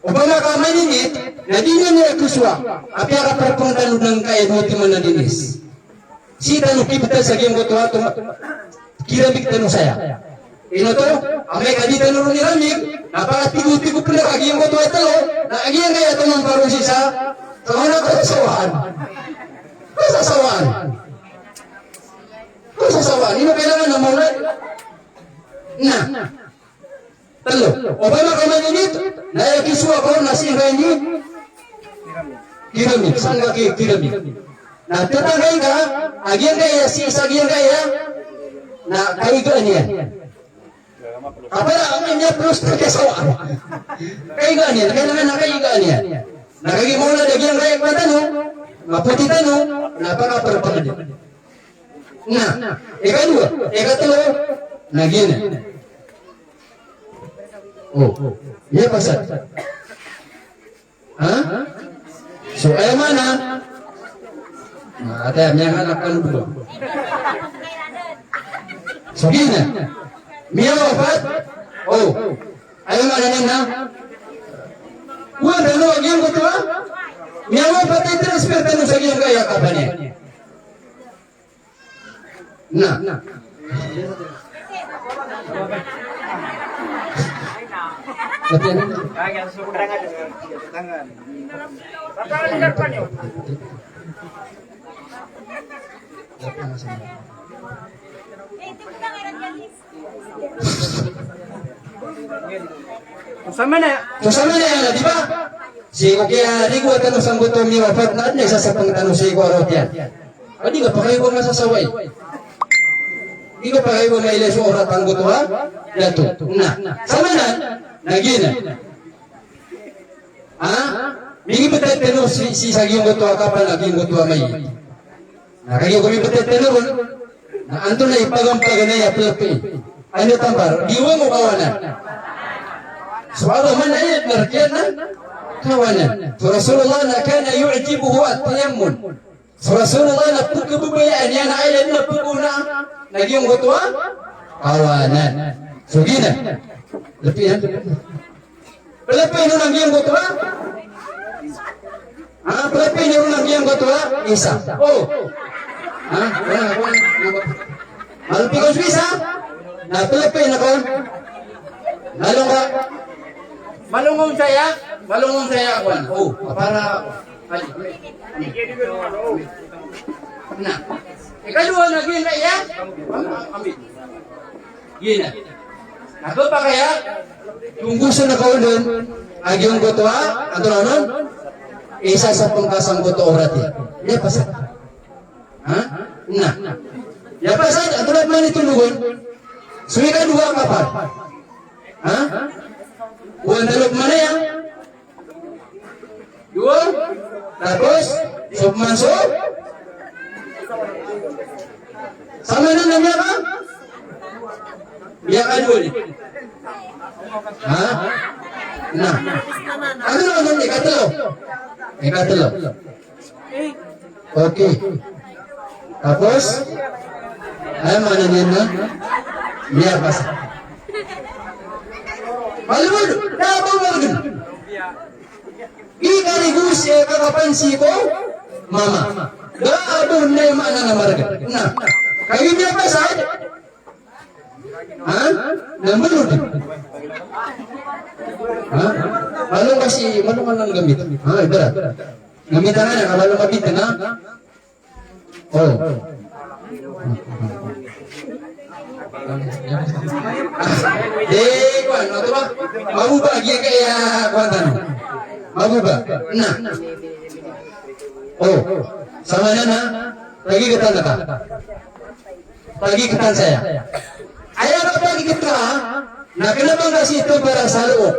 opama ka maninit, na di niyan iya kisowa, apiya kaprapang tano angkaya dowa timan a dinis. Sii tano kibtad sa giyangkoto a, kiramig tano saya. Ino to, amay ka di tano ron iramig, na pakatigotigo pn a giyangkoto a tlo, na giyangkaya tano paro sii sa, sa mana kasasawaan. Kasasawaan. Kasasawaan. Ino kailangan a mawlad? Na. Tlo. Opama ka maninit, na aya kisowa ko na sii ngka ini kiramig, sangka ki, kiramig. Na tatangkay ngka a giyangkaya, sii sa giyangkaya, na kaigaan iyan. Kapara, ang inya plus na kasawa. Kaigaan iyan, kailangan na kaigaan iyan. Na kagiya mawlad a giyangkaya ko tano, mapoti tano, na pakaprapang iyan. Na, ikadowa, ikatlo, na giyanan. Oh, miyapasad. Ha? So, aya maana, na, ata, miyanganak kano dn. So, giyanan. Miyawapat. Oh. Aya maana niyan na, kowan tano a giyangkoto a miyawapat, i-transfer tano sa giyangkaya a kapan iyan. Na. Sama na. So sama na iyan, di ba? Sii ko kiyarigoa tano sangkoto a miyawapat na adn a isasapng tano sii ko arot iyan. A di ka pakaiwa masasaway. Di ka pakaiwa mailay so orat angkoto a dato. Na, sama nan, na giyanan. Ha? Migibtad tano sii, sii sa giyangkoto a kapan a giyangkoto a mayit. Na kagiya ko mibtad tano ron, na antonaa i pagampaganay a plpi? Anda tambar? Diwang o kawanan? So Agama na aya na rk iyan na kawanan. So Rasulullah na kana yu'jibuhu at-tayammun. So Rasulullah na pkhababayaan iyan a aya na pkhaona na giyangkoto a kawanan. So giyanan. Lpi iyan. Plpi niyo na giyangkoto a? Ha, plpi niyo na giyangkoto a isa. Oh. Ha? Wala, wala. Malpi ko so isa. Na plpi niyo ko. Malongga. Malongga saya. Malongga saya, kowan. Oh, para. Na. Ikadowa na giyangkaya. Amin. Giyanan. Na khapakay a tonggosen a kaoln a giyangkoto a, antonaa on? Isasapng ka sangkoto a orat iyan. Miyapasad. Ha? Na. Miyapasad, antonaa pman i tondogon? So ikadowa a kapan. Ha? Kowan tano pman aya. Dowa. Tapos, so pman so. Sama nan a miyaka? Miyakadowa niyan. Ha? Na. Ano na, ano, ikatlo? Ikatlo. Okay. Tapos, aya maana niyan na miyapasad. Malbod, da ba malbod? Di karigo sii kakapan sii ko mama. Da a bo na i maana na margn. Na kagiya miyapasad. Ha? Na mbalod. Ha? Malo ka sii, malo ka nang gamit. Ha, ibarat. Gamit ka na, ka malo ka bit na. Oh. Eh, kuwan, oto ba? Mabuba, giyangkaya, kuwan tano. Mabuba. Na. Oh. Samanaya na, tagi katan ka. Tagi katan saya. Aya ka tagi katan, na kna ba ngka sii tmbara sa loob.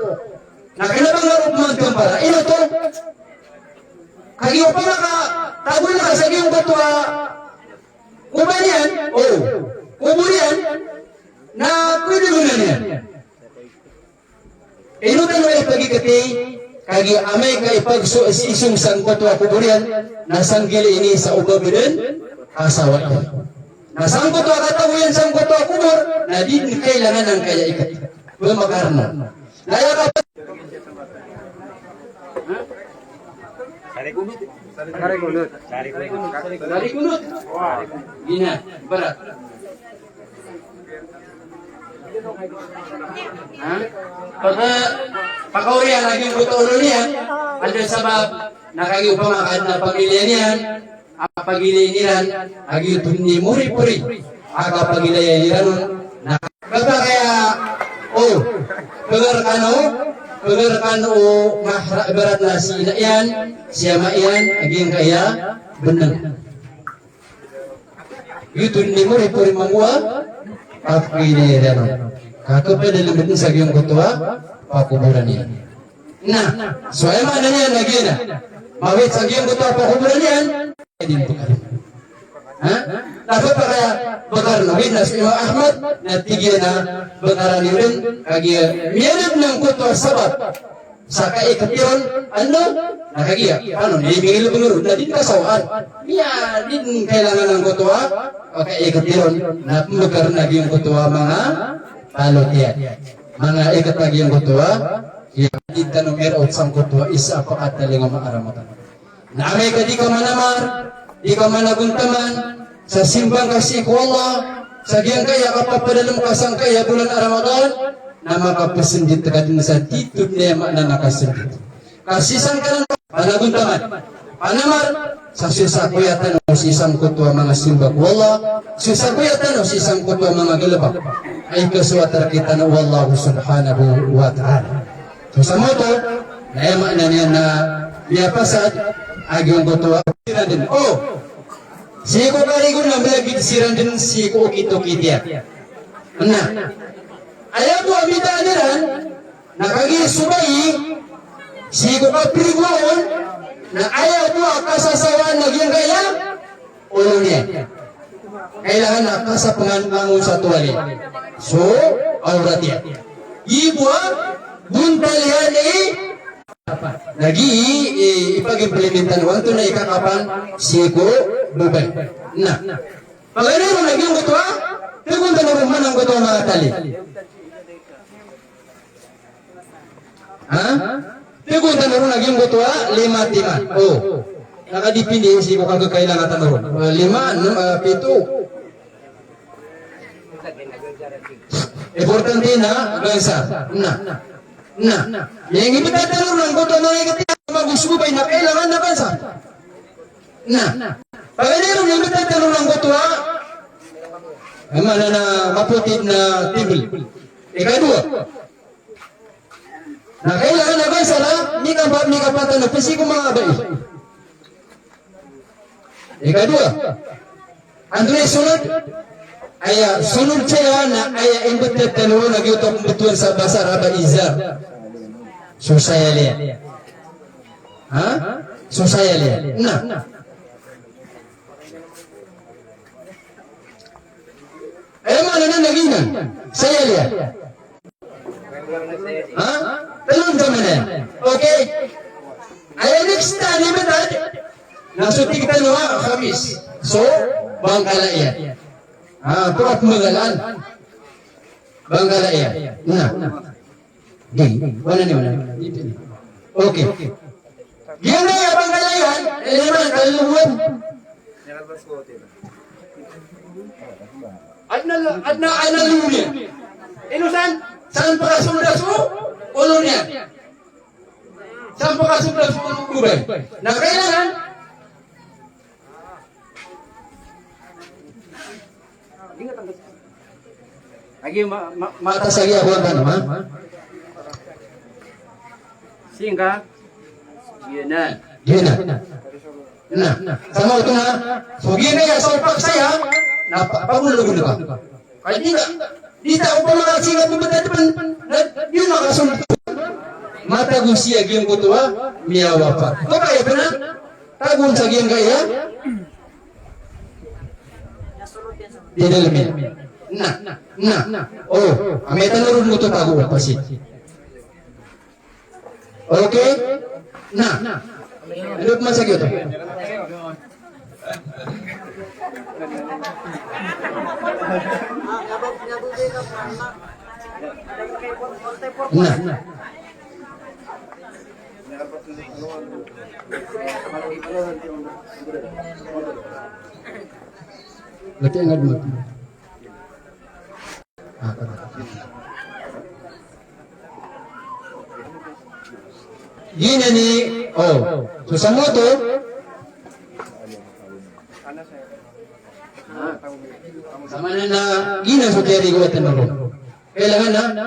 Na kna ba ngka roo pman tmbara. Ino oto? Kagiya opama ka tagoan ka sa giyangkoto a kobor iyan, o, kobor iyan, na pwede ron iyan. Ino tano ipagikati, kagiya amay ka ipagso-, isong sangkoto a kobor iyan, na sanggilai ini sa o ba bdn a sawa iyan. Na sangkoto a katago iyan sangkoto a kobor, na di dn kailangan angkaya ikat. Pmakarn. Na aya ka Sarikunot. Sarikunot. Sarikunot. Ina, ibarat. Ha? Paka, pakaoriyan a giyangkoto a olo niyan, anda sabap na kagiya opama ka adn a pamilya niyan, a pagilay iran a giyoto i moripori a kapagilay iran on, na kapakaya, o, pagari kano, pagari kano, mahra-, ibarat na si ina iyan, si ama iyan, a giyangkaya bnng. Giyoto i moripori mambo a kapagilay iran on. Ka khapadalm dn sa giyangkoto a pakoboran iyan. Na, so aya maana niyan na giyanan. Mawit sa giyangkoto a pakoboran iyan, di bkar. Ha? Na pphakaya bkar na, witness Imam Ahmad, na tig iyan a bkar iyan dn, kagiya miyailay angkoto a sabap sa kaikati ron, ano? Na kagiya, ano, na miyalbng ron, na di kasawaan. Miya, di kailangan angkoto a kaikati ron, na pmbkar na giyangkoto a manga palot iyan. Manga ikat a giyangkoto a, iya, di tano miraot sangkoto a isa a pakatalingoma a Ramadan. Na amay ka di ka manamar, di ka managontaman sa simba ngka sii ko Allah, sa giyangkaya kapapadalm ka sangkaya bolan a Ramadan, na makapsndit ka dn sa titho, na aya maana na kasndit. Ka sii sangkanan panagontaman, panamar, sa sii sa koya tano sii sangkoto a manga simba ko Allah, sii sa koya tano sii sangkoto a manga galbk a ikasoat rktano o Allah subhanahu wa ta'ala. So sa maoto, na aya maana niyan na miyapasad a giyangkoto a siran dn. O, sii ko karigo na mlagid siran dn sii ko okit-okit iyan. Na aya bo a midaan iran, na kagiya so bai, sii ko kapirigo on, na aya bo a kasasawaan na giyangkaya olo niyan. Kailangan na kasapngan langon sa towali so awrat iyan. Giya bo a bontal iyan i, na giya i, i, ipag-implementan o antonaa i kakapan sii ko bobay. Na paganay ron a giyangkoto a, tagoan tano ron man angkoto a manga tali. Ha? Tagoan tano ron a giyangkoto a lima timan. O. Na kadipindi sii ko kakailangan tano ron. Eh, lima, enam, eh, pito. Importante na gansa. Na. Na. Aya inibtad tano ron angkoto a manga ikati, magosgobay na kailangan na gansa. Na. Paganay ron a inibtad tano ron angkoto a, aya maana na mapoti na table. Ikadowa. Na kailangan a gansa na, mika-, mikapantano pn sii ko manga bai. Ikadowa. Antonaa i sonod? Aya sonod saya na aya inibtad tano ron a giyoto a pmbtowan sa basa Arab a izar. So saya iyan. Ha? So saya iyan. Na. Aya maana niyan na giyanan. Saya iyan. Ha? Tlo on sa maana iyan. Okay. Aya next a inibtad na so tig tano a khamis. So bangkala iyan. Ha, pura pmbangkalaan. Bangkala iyan. Na. Di, wala ni, wala ni. Okay. Giyangkaya a Bangalayan, eh, lima, kaluluwan. Adn a, adn a, adn a lolo niyan. Ino san? San pakasold so olo niyan? San pakasold so olo o babay? Na kailangan Lagi ma, ma, ma, Mata sa giya ko tano, ha? Singka. Giyanan. Giyanan. Na, na. Sa maoto na, so giyanan iya so paksa iya, na pa, pagulo-gulo ka. Kay di na, di ta opama ka singka pembeda depan, na, di na kasold. Matago siya giyangkoto a miyawapat. Ko ba iya pena? Tagon sa giyangkaya di dalem iyan. Na, na, na. O, amay tano ron oto tago a pasi. Okay? Na. Ando pman sa giyoto. Na, na. Lati angad mo. Giyanan i, o, so sa maoto. Samanan na giyanan so kiyarigoa tano ron. Kailangan na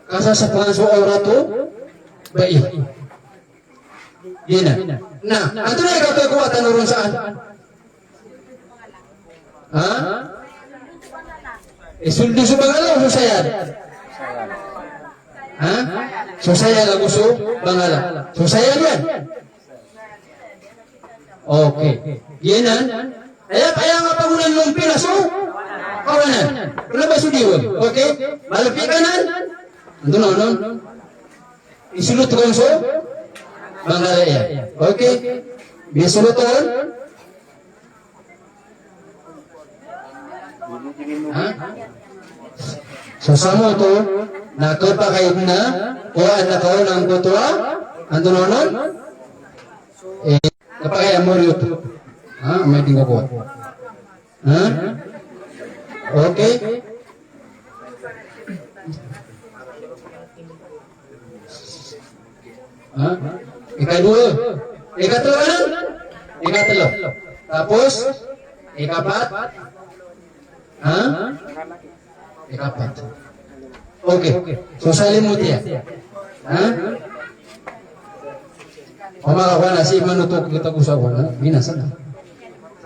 kasasapangan so awrat o bai. Giyanan. Na, antonaa i kakowa tano ron saan? Ha? Isold so bangala o so sayad? Ha? So sayad ago so bangala. So sayad iyan. Okay. Giyanan. Aya, aya nga pagonan o mpila so kawanan. Kena ba so diwang. Okay? Malapit anan. Antonaa onon? Isolot kon so bangala iyan. Okay? Isolot kon. Ha? So sa maoto na kapakay na, kowaan na kawanan angkoto a, antonaa onon? Eh, kapakay a moriyot. Ha? Amay di ngka kowa. Ha? Okay. Ha? Ikadowa. Ikatlo, ano? Ikatlo. Tapos, ikapat. Ha? Ikapat. Okay. So, salimot iyan. Ha? O makakowa na, sii man oto katago sa kowan, ha? Binasa na.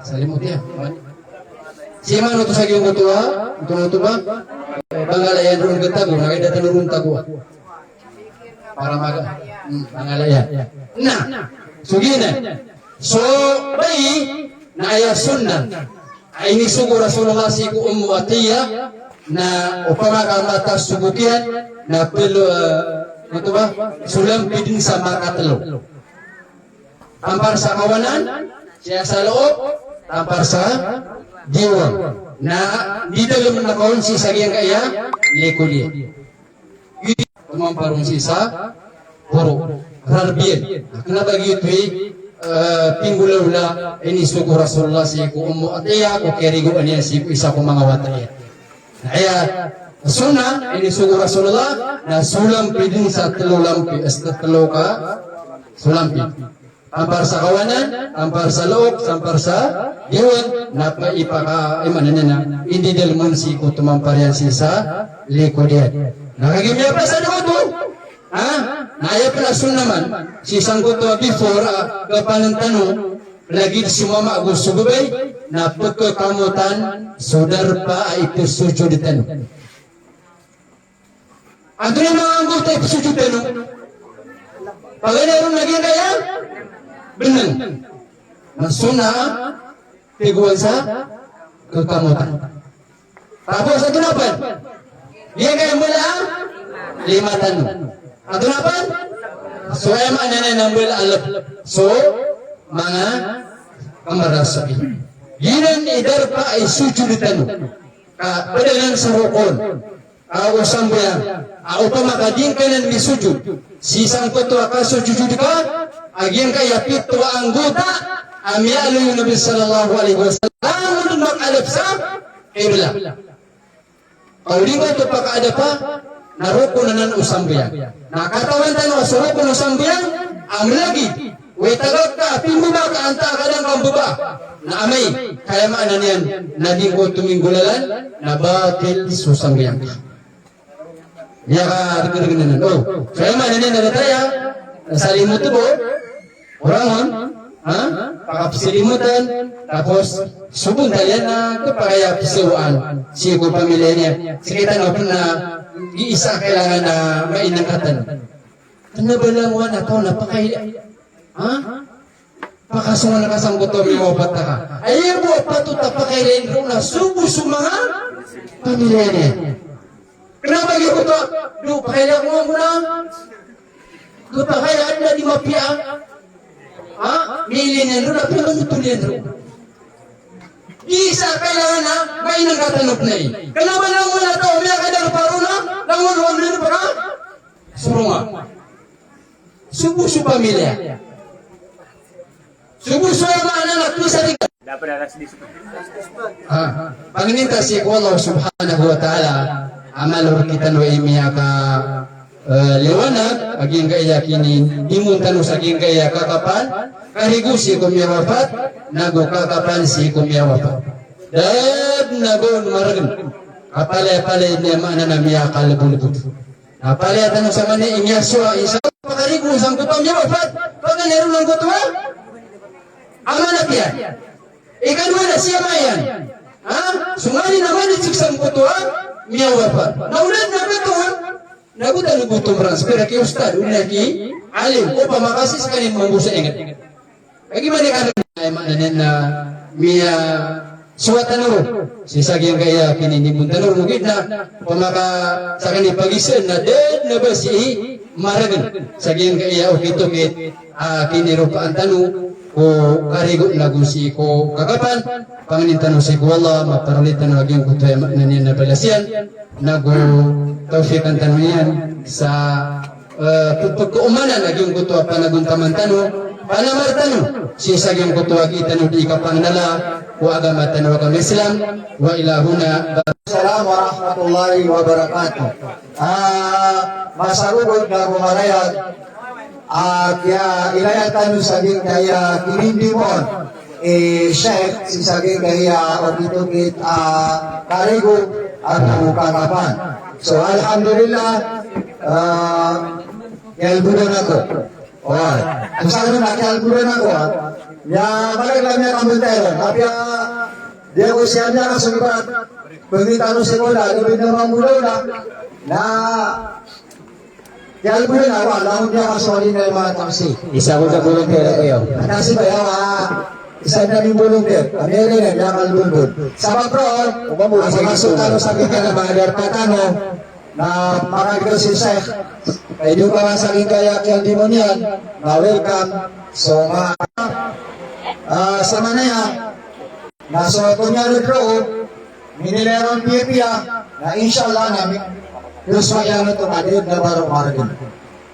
Salimot iyan. Sii man oto sa giyangkoto a, oto, oto ba? Bangala iyan ron katago, na kay da tano ron tagoa. Para maga, hmm, bangala iyan. Na, so giyanan. So, bai, na aya sunnah a inisogo o Rasulullah sii ko Ummu Atiyah, na opama ka matas so bok iyan, na pelo, eh, ano to ba? So lampid dn sa makatelo. Tampar sa kawanan, sii sa loob, tampar sa diwang. Na di dalem na kaon sii sa giyangkaya likod iyan. Tomampar on sii sa poro. Rarb iyan. Kena ba giyoto i, eh, pinggolawla a inisogo o Rasulullah sii ko Ummu Atiyah ko kiyarigoa niyan sii ko isa ko manga wata iyan. Na aya sunnah a inisogo o Rasulullah na so lampid dn sa telo lampid, eh, sa telo ka so lampid. Tampar sa kawanan, tampar sa loob, tampar sa diwang, na ipaka, imanana na, indi dalem on sii ko tomampar iyan sii sa likod iyan. Na kagiya miyapasad oto, ha? Na aya pn a sunnah man, sii sangkoto a before, ah, kapanen tano, lagid so mama ago so babay, na pkakamotan so darpa a ipsojod tano. Antonaa i manga anggoto a ipsojod tano? Paganay ron lagid aya bnng. Na sunnah, tigowan sa kakamotan. Tapos antonaa pn? Giyangkaya mbala a lima tano. Antonaa pn? So aya maana niyan na mbala a lb. So manga kamarasabi. Giyanan i darpa a isojod tano. Ka pd anan sa rokon. Ago sambayang, a opama ka di ngka nan misojod sii sangkoto a kasojojod ka, A giyangkaya pito a anggota a miyaaloy o Nabi sallallahu alaihi wasallam a langon on makaadap sa qibla. Ka o di ngka oto pakaadapa na rokon anan o sambayang. Na katawan tano a so rokon o sambayang a mlagid o itagak ka a pimbaba ka antaa ka da ngka mbaba. Na amay ka aya maana niyan na di ngka oto minggolalan na batil so sambayang ka. Aya ka rknrkn anan. O, so aya maana niyan na datar aya, salimoto bo, o rangon, ha? Pakapsalimotan, tapos so bontal iyan na khapakay a pzawaan sii ko pamilya niyan. Sii ko tano pn na di isa kailangan a mainang katan. Kna ba langon a taw na pakay, ha? Pakasongan ka sangkoto a miyawapat ka. Aya bo a patot a pakailay ron na so bo so manga pamilya niyan. Kna ba giyoto, do pakailay ko muna. Khapakay a adn a di mapiya. Ha? Miilay niyan ron a piyamanothol iyan ron. Di isa kailangan a mainang katan o pnay. Kna ba langon a taw a miyakadarpa ron a langon on ron para soronga. So bo so pamilya. So bo so aya maana na kosarigan. Ah, pangnin ta sii ko Allah subhanahu wa ta'ala a malo rktano i miyaka, eh, liwanag a giyangkaya kinindimon tano sa giyangkaya kakapan, karigo sii ko miyawapat, nago kakapan sii ko miyawapat. Da dn a ba on margn a palaya-palaya niyan maana na miyakalbod-lbod. Na palaya tano sa mani i miyasowa, isa pakarigo sangkoto a miyawapat, paganay ron angkoto a amanat iyan. Ikadowa na siyama iyan. Ha? So nganin a mani sii sangkoto a miyawapat. Na o da dn a ba oto, na go tano bo tomran, sii ko pira ki ustad, o na ki alim, opama ka sii skaniyan mambo sa ingd. Lagid man i karna aya maana niyan na miyasowa tano ron sii sa giyangkaya kinindimon tano ron, ogaid na opama ka skaniyan pagisaan na da dn a ba sii margn sa giyangkaya okit-okit a kiniropaan tano ko karigo nago sii ko kakapan. Pangnin tano sii ko Allah, maparoli tano a giyangkoto aya maana niyan na balas iyan, nago tawfiqan tano iyan sa eh, pphagkaomanan a giyangkoto a panagontaman tano, panamar tano, sii sa giyangkoto a giya tano di kapangnala ko agama tano a agama Islam, wa ila huna. Assalamu warahmatullahi wabarakatuh. Ah, masarogod nago marayag a kiyailaya tano sa giyangkaya kinindimon i Sheikh sii sa giyangkaya okit-okit a karigo ago kakapan. So, alhamdulillah, ah, kiyalbodan ako. Oway. Asa ko na kiyalbodan ako, ha? Miyabalag lang, miyakambtay ron. Apiya di ako siya niya kaso ibarat pangita ko sii ko da, di ba, na mambolaw na. Na kiyalbodan ako, langon niyan a sowali na imanto si. Isa ko sa volunteer ako iyo. Kasi ba yaw, ah, isa na ming volunteer. Kami rin, eh, miyakal bulbul. Sabap roo, a, mamasok tano sa giyangkaya a darpa tano na makagr si Sheikh. Ka di ko ba sa giyangkaya kiyandimon iyan, na welcome. So, ma-, ah, sa manaya, na so komiyanod roo, minilay ron piyapiya, na insha Allah na mi-, so iyan oto ka di na ba roo margn.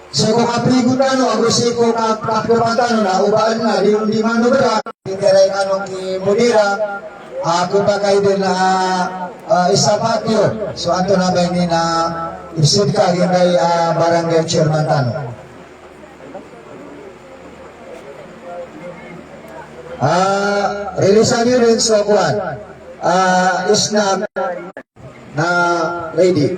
Sii ko kaprigo tano, ago sii ko ka-, kaprigo tano na o ba adn a di, di manobra. Interay kano ki Mudira, a, ko pakay dn a, a, isa patio. So antonaa ba ini na ibsid ka giyangkai a barangay chairman tano. Ah, release-an iyo rin so kowan. Ah, isna na ready.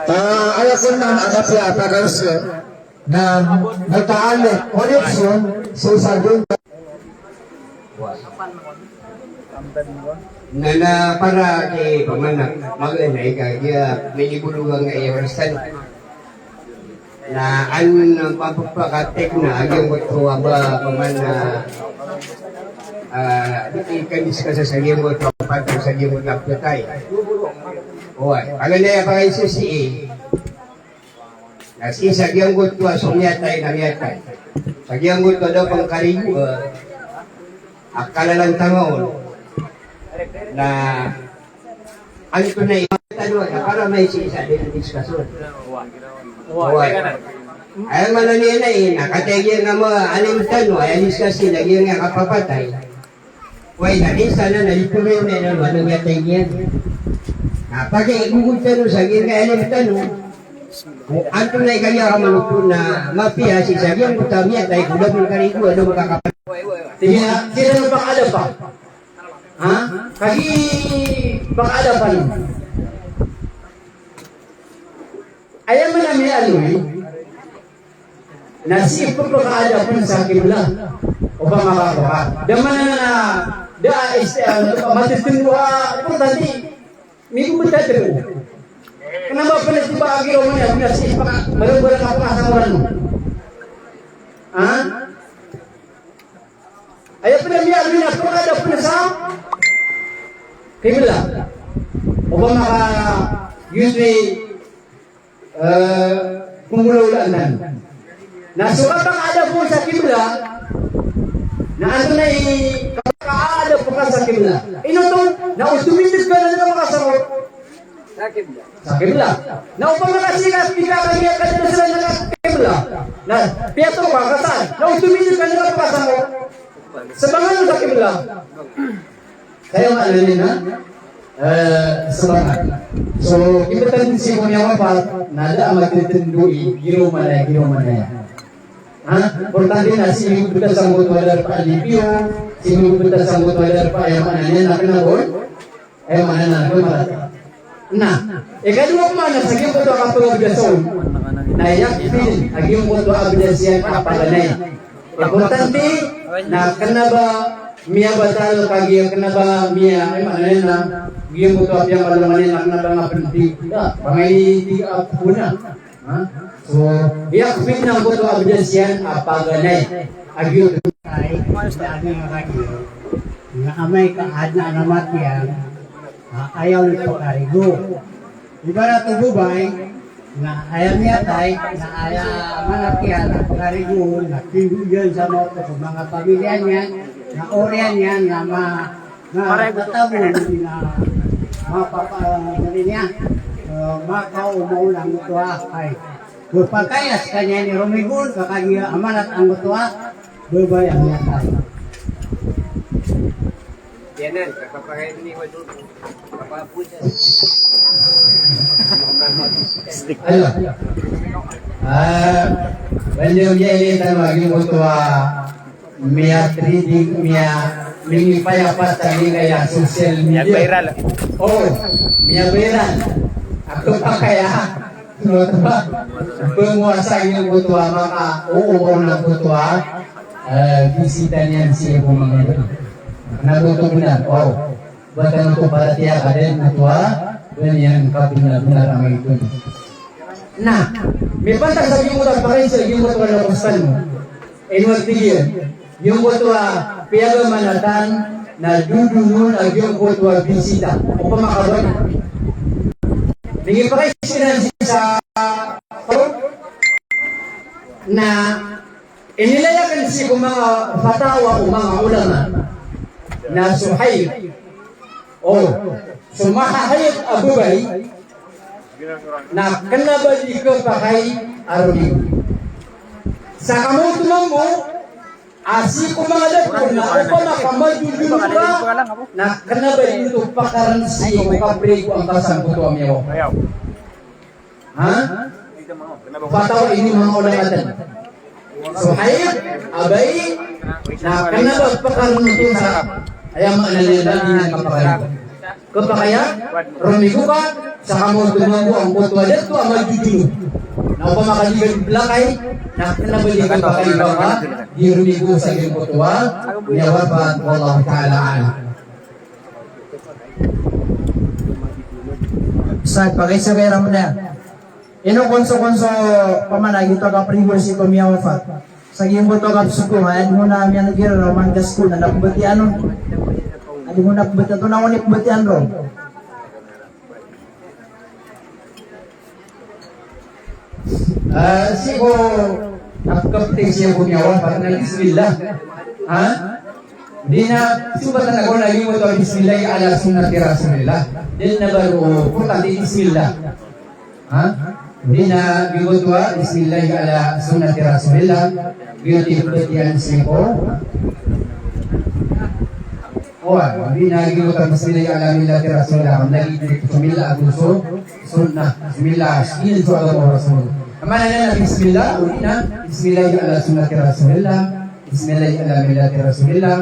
Ah, aya kon na, a, kapiya, tagarus, eh. Na mataali, connection, so sa giyangkai. Na, na para ki pamana, maglay na ika, giya, minibulugan nga iya orasan. Na an, pampakatek na, a giyangkoto a ba, pamana, ah, di kan discuss sa giyangkoto a patang sa giyangkoto a patay. Oway, agalaya pa kayo sa sii. Na sii sa giyangkoto a so miyatay na miyatay. Sa giyangkoto a da pangkarigo, eh, a kalalantangaw. Na antonaa i-, Tano, na para may sii sa di discussion. Oway. Aya maana niyan na, eh, na katii giyangkai a alim tano, aya discuss iyan na giyangkai a kapapatay. Oway, na minsan na, na di pn iyan na, na, na miyatay niyan. Na pagigogod tano sa giyangkai a alim tano. O antonaa i kagiya ka manoto na mapiya sii sa giyangkoto a miyatay ko da pn karigo a da makakapatay. Tig iyan, tig iyan a pakaadapa. Ha? Kagiya pakaadapan. Aya maana miyaaloy na sii pphakaadapn sa kibla. Opama ka, da maana na da a ist-, ah, matitndo a importante. Migobt a tero. Kna ba pn a tiba a giraw man iyan na sii paka, marang-marang a pakasangoran. Ha? Aya pn a miyaaloy na pakaadapn sa kibla. Opama ka giyoto i, eh, pnggolawlaan tano. Na so kapakaadap on sa kibla, na antonaa i kapakaadap ka sa kibla? Ino oto? Na o tomindg ka na da ka makasangor sa kibla. Na opama ka sii ka, sii ka kagiya kadadasan na kibla. Na piyatharo ka ka saan. Na o tomindg ka na da ka makasangor. Sabangan sa kibla. Aya maana niyan na, eh, sabangan. So, kibtad sii ko miyawapat, na da a matitndo i giraw man aya, giraw man aya. Ha? Importante na sii migobt sangkoto a darpa a lipiyo, sii migobt sangkoto a darpa, aya maana niyan na kna ba on, aya maana niyan na kna ba on. Na ikadowa a maana sa giyangkoto a kapagabdas on, na yakfi a giyangkoto a abdas iyan a paganay. Importante na kna ba miyabatal kagiya kna ba miya, aya maana niyan na giyangkoto a piyamalongan iyan na kna ba nga pn di, da, pangay di a puna. Ha? So, yakfi na giyangkoto a abdas iyan a paganay. A giyoto. Ay, sa amin nga kagiya, na amay ka adn a namatiyan, a, aya on pakarigo. Ibarat o babay, na aya miyatay, na aya manatay iyan a pakarigo, na tindg iyan sa maoto ko manga pamilya niyan, na oriyan iyan, na ma-, na tatago, na mapapa-, ano niyan, eh, makaoma on angkoto a, ay. Pphakay a skaniyan i romigo on, ka kagiya amanat angkoto a babay a miyatay. Aya, ah, baliyo giya ini tano a giyangkoto a miya-trending, miya, minipayapat sa giyangkaya social media. Miya-viral. O, miya-viral. Ako pa kaya, ano to ba? Pnguasa giyangkoto a maka, oo, oo, na koto a, eh, bisita niyan sii ko manga, na koto bnar. O. Ba tano oto paratiyaya ka dn oto a ba niyan kabnar-bnar a maito. Na mipantas sa giyangkoto a pakay sa giyangkoto a lokes tano. Ino a tig iyan, giyangkoto a piyagamanatan na dodonon a giyangkoto a bisita. Opama ka ba mingipakay siran sa, na inilay akn sii ko manga fatawa o manga ulama na so haid. O, so mahahaid a babay na kna ba di khapakay a romigo. Sa kamoto mambo a sii ko manga dato na opama ka majojono ka na kna ba di oto pakarn sii ko kaprigo angka sangkoto a miyawa. Ha? Fatawa ini manga ulama tano. So haid a babay na kna ba pakarn oto sa, aya maana niyan na di niyan khapakay. Khapakay a romigo ka sa kamoto mambo angkoto a dato a majojono. Na opama ka di ka di plakay, na kna ba di khapakay a ba ka di romigo sa giyangkoto a miyawapat, wallahu ta'ala a'lam. Sa pagay sa kay Ramda. Ino konso-konso pamana gito a kaprigo sii ko miyawapat. Sa giyangkoto a kapsoko, aya di mo na miyanegir, roman ka soko, na pmbatian on. Aya di mo na pmbatian, antonaa i pmbatian ron? Ah, sii ko kapkapti sii ko miyawapat na bismillah. Ha? Di na, sumbatan ako na giyoto a bismillahi ala sunnati rasulillah. Di na ba roo importante i bismillah. Ha? Di na giyoto a bismillahi ala sunnati rasulillah. Giyoto i pmbatiya sii ko. Oway, di na giyoto a bismillahi ala millati rasulillah. Lagid i bismillah ago so sunnah. Bismillah, sii so agama o Rasul. Maana niyan na bismillah, o di na, bismillahi ala sunnati rasulillah. Bismillahi ala millati rasulillah.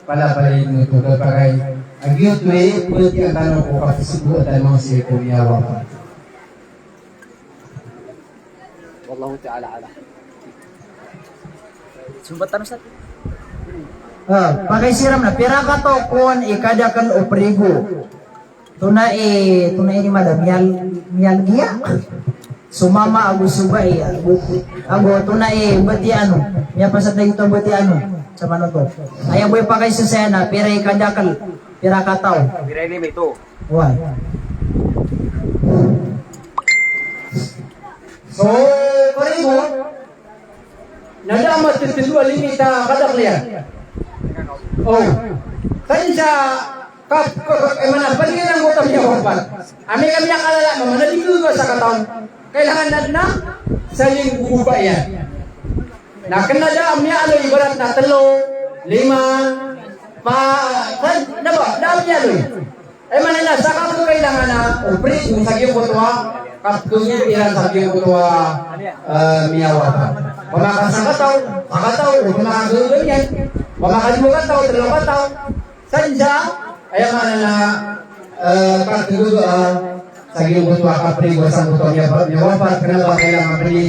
Palapalaya niyo oto, kapakay a giyoto i pmbatiya tano ko kapsgo tano sii ko miyawafat. Wallahu ta'ala a'lam. Sumbatan, Ustaz. Ah, pakay siran na, pira kataw kon i kadakel o prigo. Tona i, tona i lima da, miyal-, miyalgiya. So mama ago so bai, ago, ago tona i bati ano. Miyapasad na giyoto a bati ano. Sa manoto. Aya bo i pakaiza saya na, pira i kadakel, pira kataw. Pira i limit o. Oway. So, prigo, na da a matitindog a limit a kadakel iyan. O. Tansya kap, kap, kap, e, mana, pati na angkoto a miyawafat. Amay ka miyakalala mambo na di ko sa kataw. Kailangan na, na sa linggo ba iyan. Na kena da a miyaaloy, ibarat na telo, lima, pa, pa, na ba, da a miyaaloy. Aya maana niyan na sakataw kailangan na o prigo sa giyangkoto a kapthoon iran sa giyangkoto a, eh, miyawafat. Opama ka sakataw, sakataw, opama ka gagaw niyan. Opama ka dowa kataw, telo kataw. Sadn sa, aya maana niyan na, eh, kapthoon, eh, sa giyangkoto a kaprigo sangkoto a miyawa-, miyawafat, kena ba kailangan pn i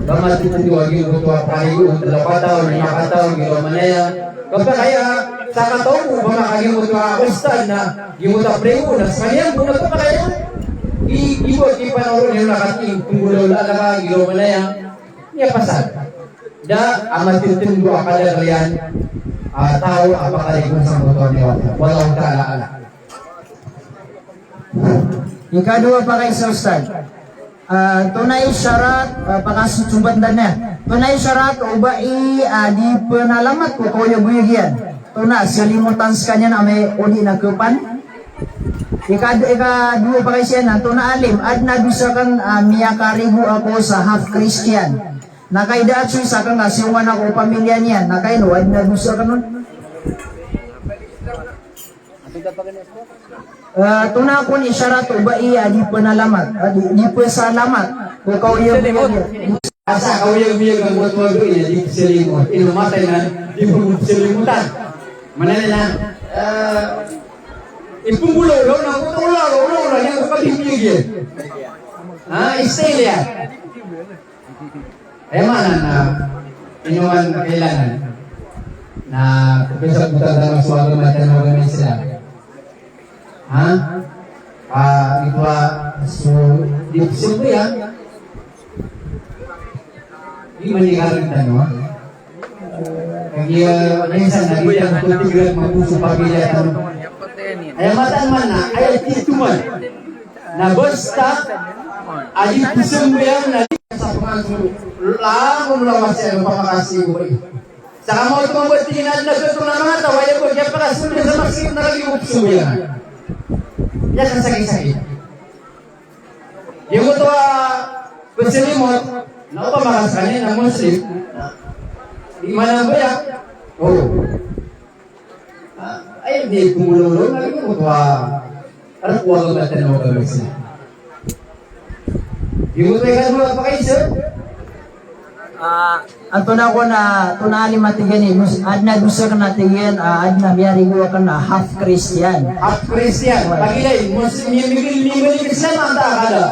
ba matitindog a giyangkoto a prigo, telo kataw, lima kataw, giyoto man aya. Kapakay a sakataw bo, opama ka giyangkoto a ustad na giyangkoto a prigo na skaniyan bo na kapakay a i, i bo, i panoro niyan na kati, tonggolaola ka, giyoto man aya. Miyapasad. Da a matitindog a kadakel iyan a taw a pakarigo sangkoto a miyawafat. Wallahu ta'ala a'lam. Ikadowa pakaiza, Ustad. Ah, tona i sharat, ah, pakasombat tano. Tona i sharat o bai, ah, di pnalamat ko kaoyagoyag iyan. Tona a salimotan skaniyan amay o di na khapan. Ikad-, ikadowa pakaiza iyan na, tona alim, adn a dosa akn a miyakarigo ako sa half Christian. Na kaida a choice akn ka siyongan ako o pamilya niyan. Na kaino, adn a dosa akn on. Eh, tona kon i sharat o bai a di pnalamat, a di, di psalamat ko kaoyagoyag iyan. Asa kaoyagoyag angkoto a bai a di psalimot. Ino matay na di psalimutan. Maana niyan na, eh, ipnggolaola na angkoto a olaola, olaola niyan ko kabibiyag iyan. Ha, style iyan. Aya maana na ino man kailangan na pkhasabotan tano so agama tano a agama Islam. Ha? Ah, ito a so di psmbayang. Di man ikarag tano, ha? Kagiya, ah, minsan na di tano pthigrag mambo so pamilya tano. Aya mataan man na, aya titho man. Na basta a di pzambayang na di sa pangangko, langon lawas iyan o pamakasii ko bai. Sa kamaoto mambo a tig iyan a adn a gagaw na manga taw a aya bo a kiyapakasii sa masgit na lagid o pzambayang. Aya kasakit-sakit. Giyoto a psalimot na opama ka skaniyan na Muslim, di manambayang. O. Ah, ay, di ko molo-molo na giyoto a, ano ko a gabatan o gabatan. Giyoto a ikadowa a pakaiza. Ah, antonaa kon a, antonaa a lima tig iyan i, mus-, adn a dosa akn a tig iyan, ah, adn a miyarigo akn a half Christian. Half Christian. Pagilay, Muslim, mimigil, mimigil Islam, antaa ka da.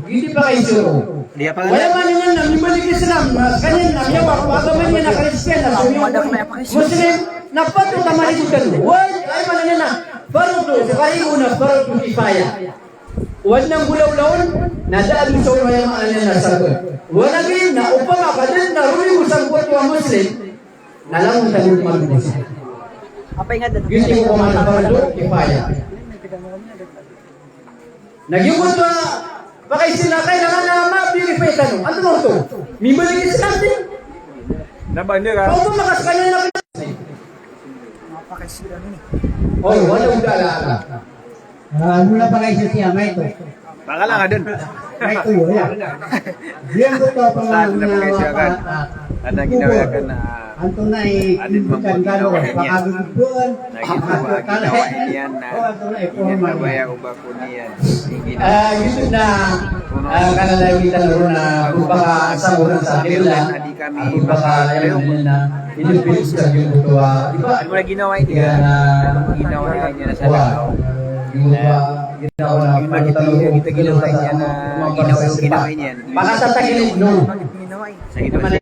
Giyoto i pakaiza roo. Di apa? Wala man iyan na mimbalik Islam, na skaniyan na miyawafat ko agama niyan na Kristiyan, na so miyawafat ko Muslim, na patot a marigotan. Wala, aya maana niyan na fardu, so karigo na fardu kifaya. Wala na nggolawla on, na da a dosa on, aya maana niyan na sabaad. Wala giyangkai na opama ka da dn a rorigo sangkoto a Muslim, na langon tano dn madosa. Giyoto i opama na fardu kifaya. Na giyoto a pakaiza na kailangan a ma-verify tano. Antonaa oto? Mimbalik Islam di? Na bandera. Opama ka skaniyan na Oy, wala uda ala ala. Ah, mula pa kayo siya, may to. Baka lang adun. May to, ya. Diyan ko to, Sa atin na pag-isyakan. At ang ginawa ka na, Antonay, atin man po ginawa niya. Pakaguguan. Na ginawa, ginawa niya na, oh, Antonay, ginawa formal. Ya, o ba ko niya. Ginawa. Ah, yun na, ah, kanalawitan ron na, kung baka sa oras sa akin lang, kung baka, ayun, yun na, Ino ba yung sa iyo ito, ah, di ba? Ano na ginawa ini? Yan, ah, ginawa niya na sa wa. Tao. Yung, ah, ginawa na, yung magiging, yung ginawa niya na, ginawa yung ginawa niya. Para sa tagilid, no? Sa ginawa niya.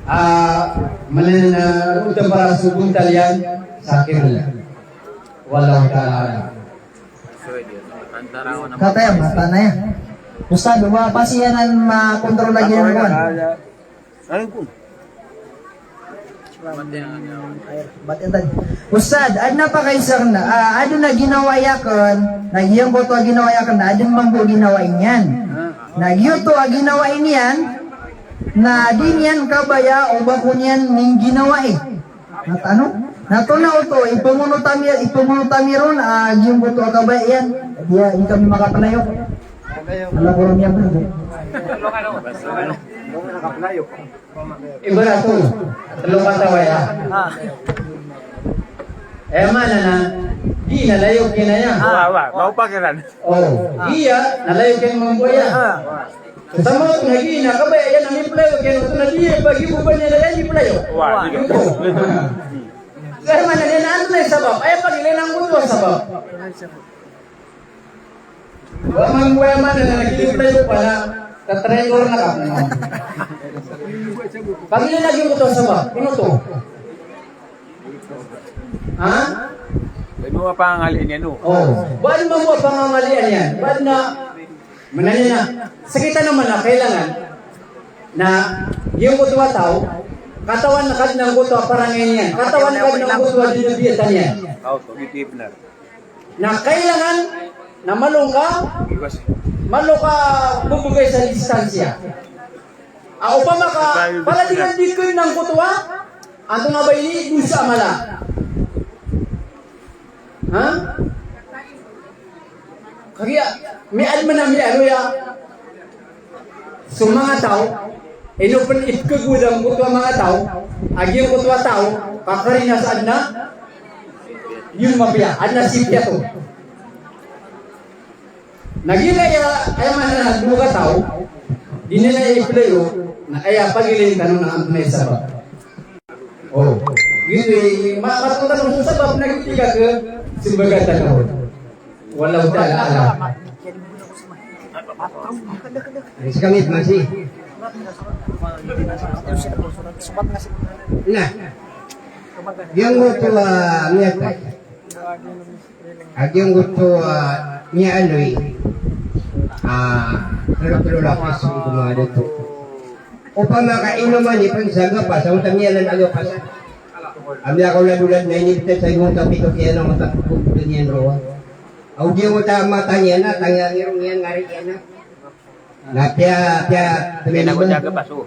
Ah, mali na, ah, utang para sa buntal yan, sa akin lang. Wallahu ta'ala a'lam. Kataya, mata na yan. Ustad, uma pasiyanan makontrol lagi yan, kuwan. Ano po? Ustad, adn a pakaisa akn, ah, adn a ginawai akn, na giyangkoto a ginawai akn, na adn mambo a ginawai niyan. Na giyoto a ginawai niyan, na di niyan kabaya o ba ko niyan mingginawai. Na tano? Na tona oto, ipngonot ami, ipngonot ami ron, ah, giyangkoto a kabaya iyan. Di, di kami makaplayo. Ala ko ron iyan, bro. Ibarat to, tlo kataw aya. Aya maana na, di na layok iyan aya. Wa, wa, maupak iran. O, di aya, na layok iyan mambo aya. Samaot na giya na kabaya iyan a miplayo, kaya oto na di iyan pagibo ba niyan a aya miplayo. Wa, di. Oto. Kaya maana niyan na antonaa i sabap? Aya pagilay na angkoto a sabap. Wa man, wa man na nagilay playo pala. Tatraidor na ka. Pagilay na giyoto a sabap. Ino oto? Ha? Ba ino a pangangalian iyan, no? O. Ba ino a pangangalian iyan? Ba na Manaya na, sa kita naman na kailangan na giyangkoto a taw, katawan ka dn angkoto a parangay niyan, katawan ka dn angkoto a dinabiyatan iyan. Na kailangan na malo ka, malo ka bubugay sa distansya. A opama ka, paladigan di kn angkoto a, antonaa ba ini, dosa a mala. Ha? Kagiya, miyaaloy man a miyaaloy a so manga taw, ino pn ipkhagowad angkoto a manga taw, a giyangkoto a taw, kakarina sa adn a, iyon mapiya, adn a sipiya to. Na giya aya, aya maana na dowa kataw, di niyan aya iplayo, na aya pagilayin tano na antonaa i sabap. O, giyoto i, ma-, matoon tano so sabap na giyoto i kakhasmbag tano. Wallahu ta'ala a'lam. Sa kami, Masi. Na. Giyangkoto a miyatay. A giyangkoto a miyaaloy a, tlo, tlo lapis, giyangkoto a manga dato. Opama ka inoman i pn sa gapas, a oto a miyaaloy a gapas. A miyakaolad-olad na inibtad sa giyangkoto a pito kiyan a mata ko, ko niyan rowa. A o giyangkoto a mata niyan na, tanga niyan, niyan ngari iyan na. Na piya, piya, tmino na gapas, o.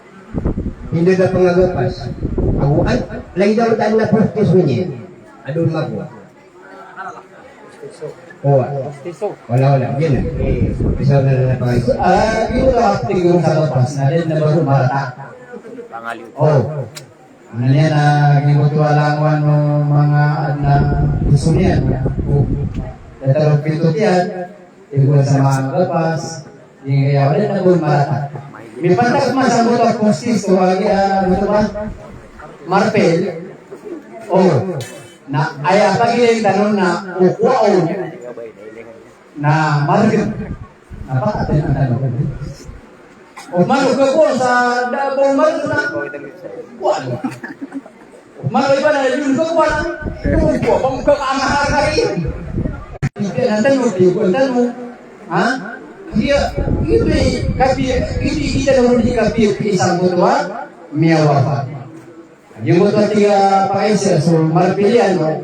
Hindi na pangagapas. Ago, an, lagid a oto a adn a postis niyan. Adn a mago. O. Wala, wala. Yan na. Eh, isa na lang na pangagapas. Ah, giyoto a tig on sa gapas na adn a mago marata. O. Ano niyan, ah, giyangkoto a langowan o manga adn a poso niyan. O. Datar o pito tiyan. Tig on sa manga gapas, di nga aya wala na bo marata. Mipantag man sangkoto a postis ko agi, ah, ano to ba? Marpil. O, na aya pagilayin tano na o kowa on na margn. Na pakatn tano. O mano ka ko sa da bo margn na kowa on. Mano iba na yun ko kwa. Ko kwa, bang ka ka mahal ka rin. Hindi na tanong, hindi ko tanong. Ha? Hindi, hindi, kapi, hindi, hindi na naman di kapi, isang butuan, miyawa pa. Yung butuan tiga pa isa, so, marpilian, no?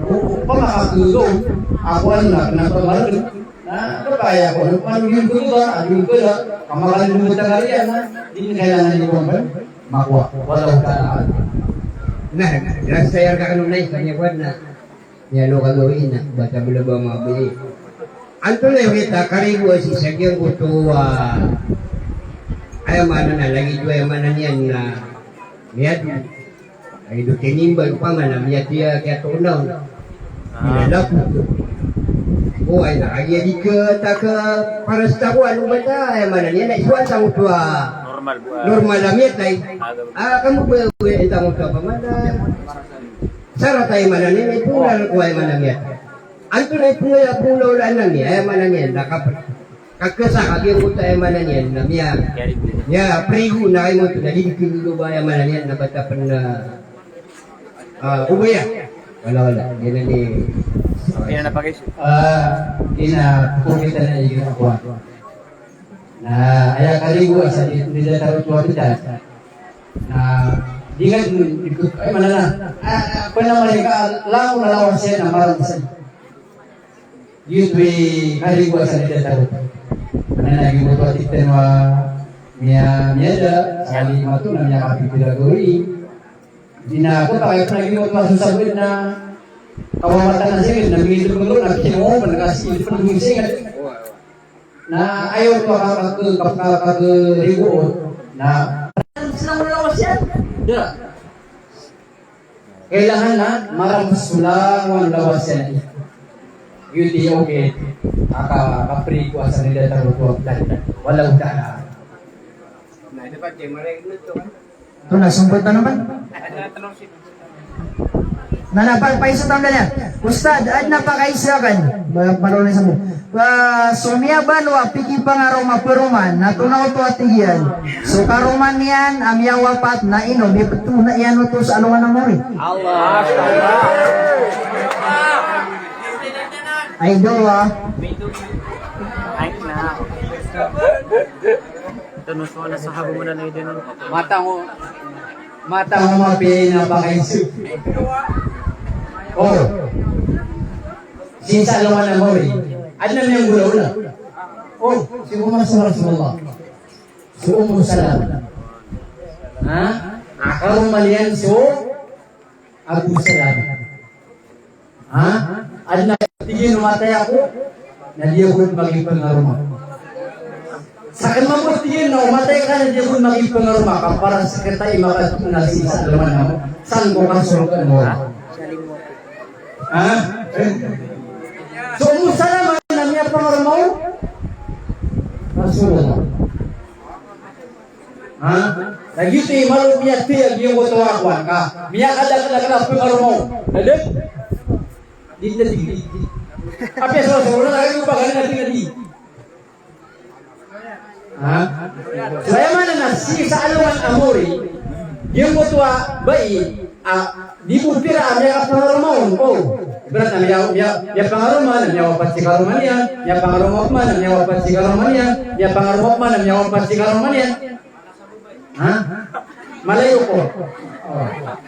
Pamakatulog. Ako ano na, pinapamarin. Na, kapaya ko, ano, ano yung butuan, ano yung pala, kamakan yung butuan ka rin, ha? Hindi kailangan yung butuan. Makuha. Wallahu ta'ala a'lam. Na, rasa yar ka kano na isa niya kuwan na. Niya lo ka gawin na, bata bala ba mabi. Anto na iyo kita karigo a sisa giyangkoto a, aya maana na lagid o aya maana niyan na miyado. Ay do kinimba, opama na miyado iya kiyatoon daw. Ina lapo. O, ay na kagiya di ka taka paras tako, ano ba ta? Aya maana niyan na iso a tangoto a normal a miyatay. Ah, kamo ba, ba, aya tangoto a pamana. Sarat aya maana niyan, ipoon ko aya maana miyatay. Anto na ipoon a pangolaolaan ami, aya maana niyan na kap-, kakesa ka giyangkoto aya maana niyan na miya, miya prigo na kagiya oto na di di kilo ba aya maana niyan na bata pen na, ah, ubaya. Wala, wala. Di na ni, di na napakay. Ah, di na pukita na iyo ako. Na aya karigo a sa di, di na taro tuwa kita. Na di nga, ay, maana na. Ah, ah, pwede naman ka, langon na langon siya na marang siya. Giyoto i karigo a sa di na taro. Maana na giyoto a titen wa miya, miyada, sa lima to na miyakapipira gawii. Di na ko pakay pena giyoto a sasabot na kawamatan na siya, na mingitong mingitong na kinawamatan kasi hindi pa nagmumisigat. Na aya oto a ka-, ka-, ka-, ka-, karigo on. Na sila mo lawas iyan. Da. Kailangan na marang so langon lawas iyan. Giyoto i okay. Aka, kaprigo a sa di na taro tuwa kita. Wallahu ta'ala. Na, ito pa, Jay, maray ito, kan? Ito na, sumpot na naman. Na, na, pa-, paiso tanda niya. Ustad, adn a pakaiza akn. Ba-, baro na sa mo. Ba, so miyabanwa a pikipangaroma paroman, na tonaa oto a tig iyan. So karoma niyan a miyawapat na ino, mipto na iyan oto sa alongan a mori. Allah. Ay, do, ah. Ay, na. Ito, no, so, nasa habo mo na na ito, no? Mata mo, mata mo mapiya na pakaiso. O. Sii sa alongan a mori. Adn a miyanggolawla. O, sii ko masa Rasulullah. So Ummu Salama. Ha? A karoma niyan so Abu Salama. Ha? Adn a tig iyan o matay ako, na di ako magipngaroma. Sakn mambo tig iyan na o matay ka na di ako magipngaroma, ka para skta i makatona sii sa alongan a mori. San ko kasorga a mori. Ha? So Ummu Salama na miyapangaroma o Rasulullah. Ha? Lagid oto i malo miyathay a giyangkoto a kowan ka miyakadakdakl a pngaroma on. Lagid? Di, di, di, di. Apiya so, so, na lagid o pagari na di, na di. Ha? So aya maana na sii sa alongan a mori, giyangkoto a bai a di bo pira a miyakapangaroma on. O, ibarat na miya, miya, miyapangaroma na miyawapat si karoma niyan, miyapangaroma pman na miyawapat si karoma niyan, miyapangaroma pman na miyawapat si karoma niyan. Ha? Malayo ko. O.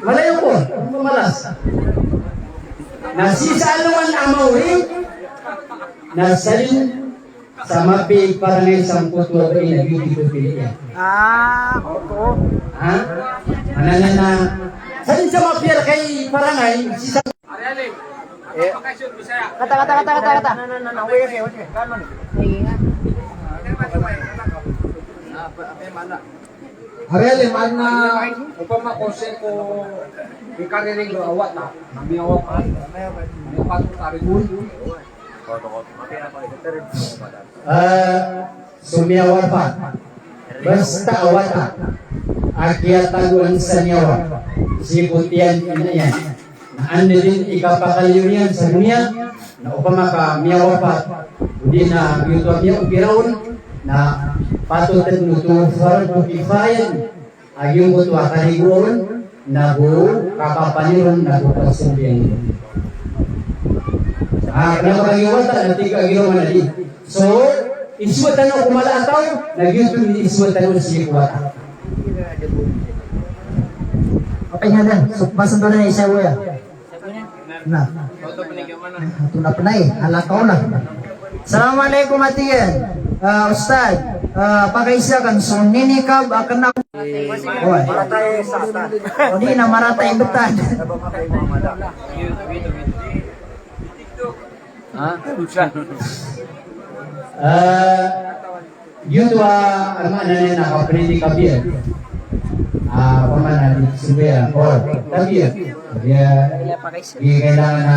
Malayo ko. Mamalas. Na sii sa alongan a mori, na salin sa mapiya i parangay sangkoto a bai na giyoto i pipili iyan. Ah, oto. Ha? Maana niyan na salin sa mapiya i parangay, sii sa Kata, kata, kata, kata, kata. Ari, alim, adn a opama ko sii ko ikariring o wata, na miyawapat. Miyawapat o kariring. Ah, so miyawapat. Basta a wata a kiyatagoan sa niyawa sii ko tiyan o ina iyan, na anda dn i kapakaliyo niyan sa doniya, na opama ka miyawapat, odi na giyoto a miyaopira on, na patot dn oto fardu kifaya a giyangkoto a karigoon, na go kakapan iron, na go kasambiyan iron. Ah, kna ba giyoto a tig a giyangkoto a di. So, isowa tano ko mala a taw, na giyoto i isowa tano sii ko wata. Okay na dn. So, pasanto na isa waya. Na. Ito na pnay, alakaw na. Assalamualaikum, ati iyan. Ah, Ustad. Ah, pakaiza kan so ninikab a kna. Oway. O di na marata i btad. Ha? Ah, giyoto a, ano, maana niyan na kapri di kabiyan. Ah, pamana di sumbayang. O, kabiyan. Di kailangan na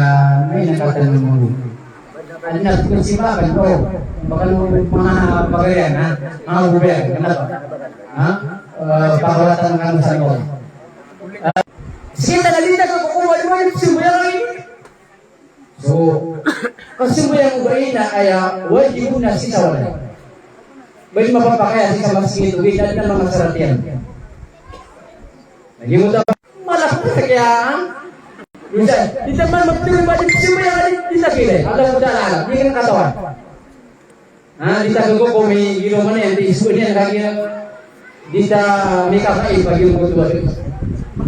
may nakatanu mo. Adn a pagsimba kan, o, baka no manga pagarian, ha? Manga pagarian, kna ba? Ha? Eh, pakawatan kano sa Noah. Eh, sii tano dn a kakokowa, di ba, pagsimba iyan. So, kasimba iyan o ba ina aya wajib na sii sa walay. Ba di mapapakay sii sa masgit, ogaid na adn a manga sarat iyan. Lagid oto a mala ko sa kiya. Minsan, di ta man magturo ba di pagsimba iyan, di ta kilay. Allahu Ta'ala alam, di ka katawan. Ha, di ta gagaw ko mi, giro man iyan, di isu niyan lagi. Di ta mikakai pagi ko tuwa.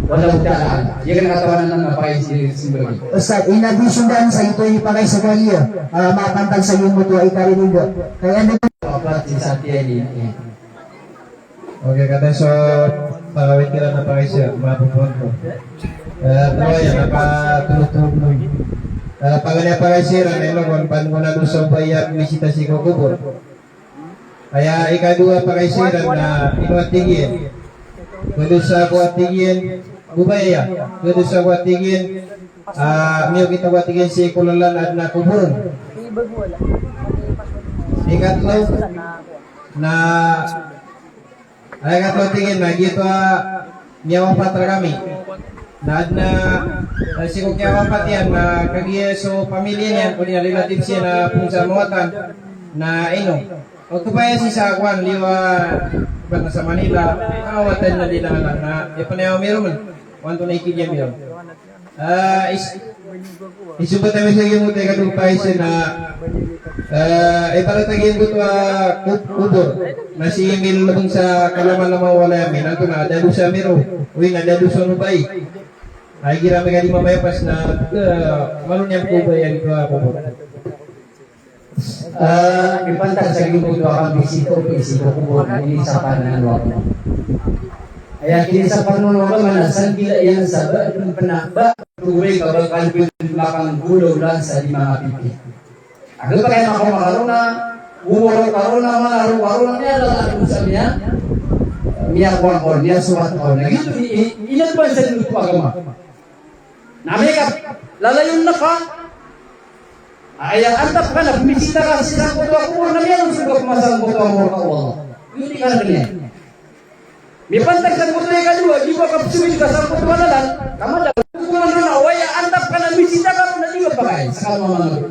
Wallahu Ta'ala alam. Di ka katawan anan na pakaiza sii sa simba iyan. Ustadh, ina di sundan sa ito i pakaiza ko iya. Ah, mapantag sa iyo mo tuwa ikarin indo. Kaya ano. Apa sii sa tiyan ini? Okay, kataya so pangawit iran na pakaiza, mapopon ko. Eh, tawa iyan, napatulog-tulog mo. Eh, pangani a pakaiza iran, ino kon, pangona dosa o ba aya misita sii ko kobor. Aya ikadowa a pakaiza iran na ino a tig iyan. Kadosa ko a tig iyan, o ba aya. Kadosa ko a tig iyan, ah, miyokit ako a tig iyan sii ko lalan a adn a kobor. Ikatlo, na Aya katharo tig iyan na giyoto a miyawafat rkami. Na adn a, eh, sii ko kiyawafat iyan na kagiya so pamilya niyan, odi na relatives iyan a phoon sa mawatan na ino. O kepaya sii sa kowan, liyo a, ba na sa Manila, a mawatan na di na, na, na, ipanayaw mi ron. Wanto na ikidiya mi ron. Ah, is-, isumbat ami sa giyoto a ikadowa a pakaiza na, ah, ibarat a giyoto a kub-, kobor. Na sii mi lobong sa kalamalama o walay ami, na antonaa, da dosa mi ron. Oway, na da dosa o ba aya. Ay, igira ami ka di mapayapas na, ah, malo niyan ko ba aya giyoto a kobor. Ah, mipantag sa giyoto a kambisita sii ko kobor, na inisapan o agama. Aya kinisapan o agama na sangkila iyan sa ba, pena, ba, tuguri ka ba kalbi makanggolawla sa di manga pipi. Ago pa kaya makaoma ka roo na, umoro ka roo na, manga roo ka roo na, miyalala ka sa miya, miyakowa ka roo, miyasowat ka roo. Na giyoto i, i, inadvance sa giyoto a agama. Na amay ka lalayon ka, aya antap ka na pmisita ka sii sangkoto a kobor, na miyaaloy ka sangkoto a morka o Allah. Giyoto i karagn iyan. Mipantag sangkoto a ikadowa, di ba ka psowid ka sangkoto a lalan, ka madaw. Kokoman ron na aya antap ka na misita ka ron na di ba pakay, sa kamamangan.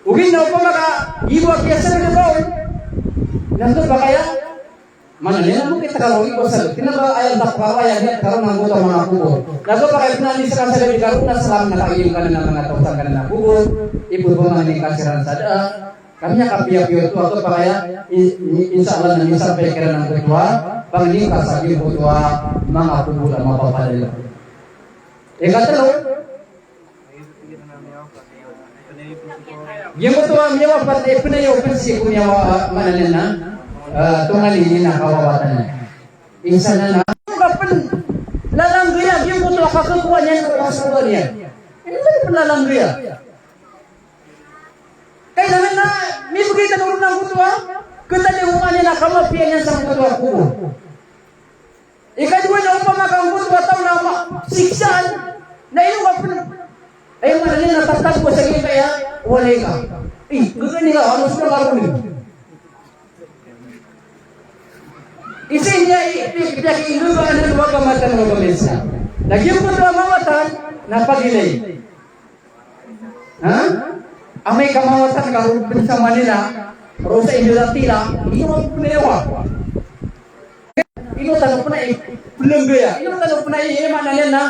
Ogaid na opama ka, di ba kiyasar ka ba on, na di ba pakay, Maana niyan na mokit ka roo i kobor sa, kna ba aya antap ka roo, aya antap ka roo na angkoto a manga kobor. Na so pakay pn a misita ka sa di ka roo na salam na kagiya ka na manga taw sa kanan a kobor, ipoon pman i kasiran sa da. Ka miyakapiyapiya oto a so pakay a i, i, insha Allah na misampay kiran angkoto a pangni ka sa giyoto a manga kobor a mapapadalm. Ikatlo, Giyoto a miyawafat, eh, pnayaw pn sii ko miyawa-, maana niyan na, eh, tonganay niyan a kawawatan iyan. Insan anan. Ka pn lalanggaya giyoto a kakhakowa niyan ko kasowa niyan. Ino pn lalanggaya. Kailangan na mibgay tano ron angkoto a katalingoma niyan a kamapiya niyan sangkoto a kobor. Ikadowa na opama ka angkoto a taw na ma-, siksaan, na ino ka pn. Aya maana niyan na tatagos a giyangkaya walay ka. Eh, gagani ka, ano sa ka roo. Isa niyan i, i, i, i, i, na giyoto a mawatan, na pagilay. Ha? Amay ka mawatan ka roo pn sa Manila, roo sa Indonesia, ino a pnayawa. Ino tano pn a i-, pnanggaya. Ino tano pn a i-, eh, maana niyan na,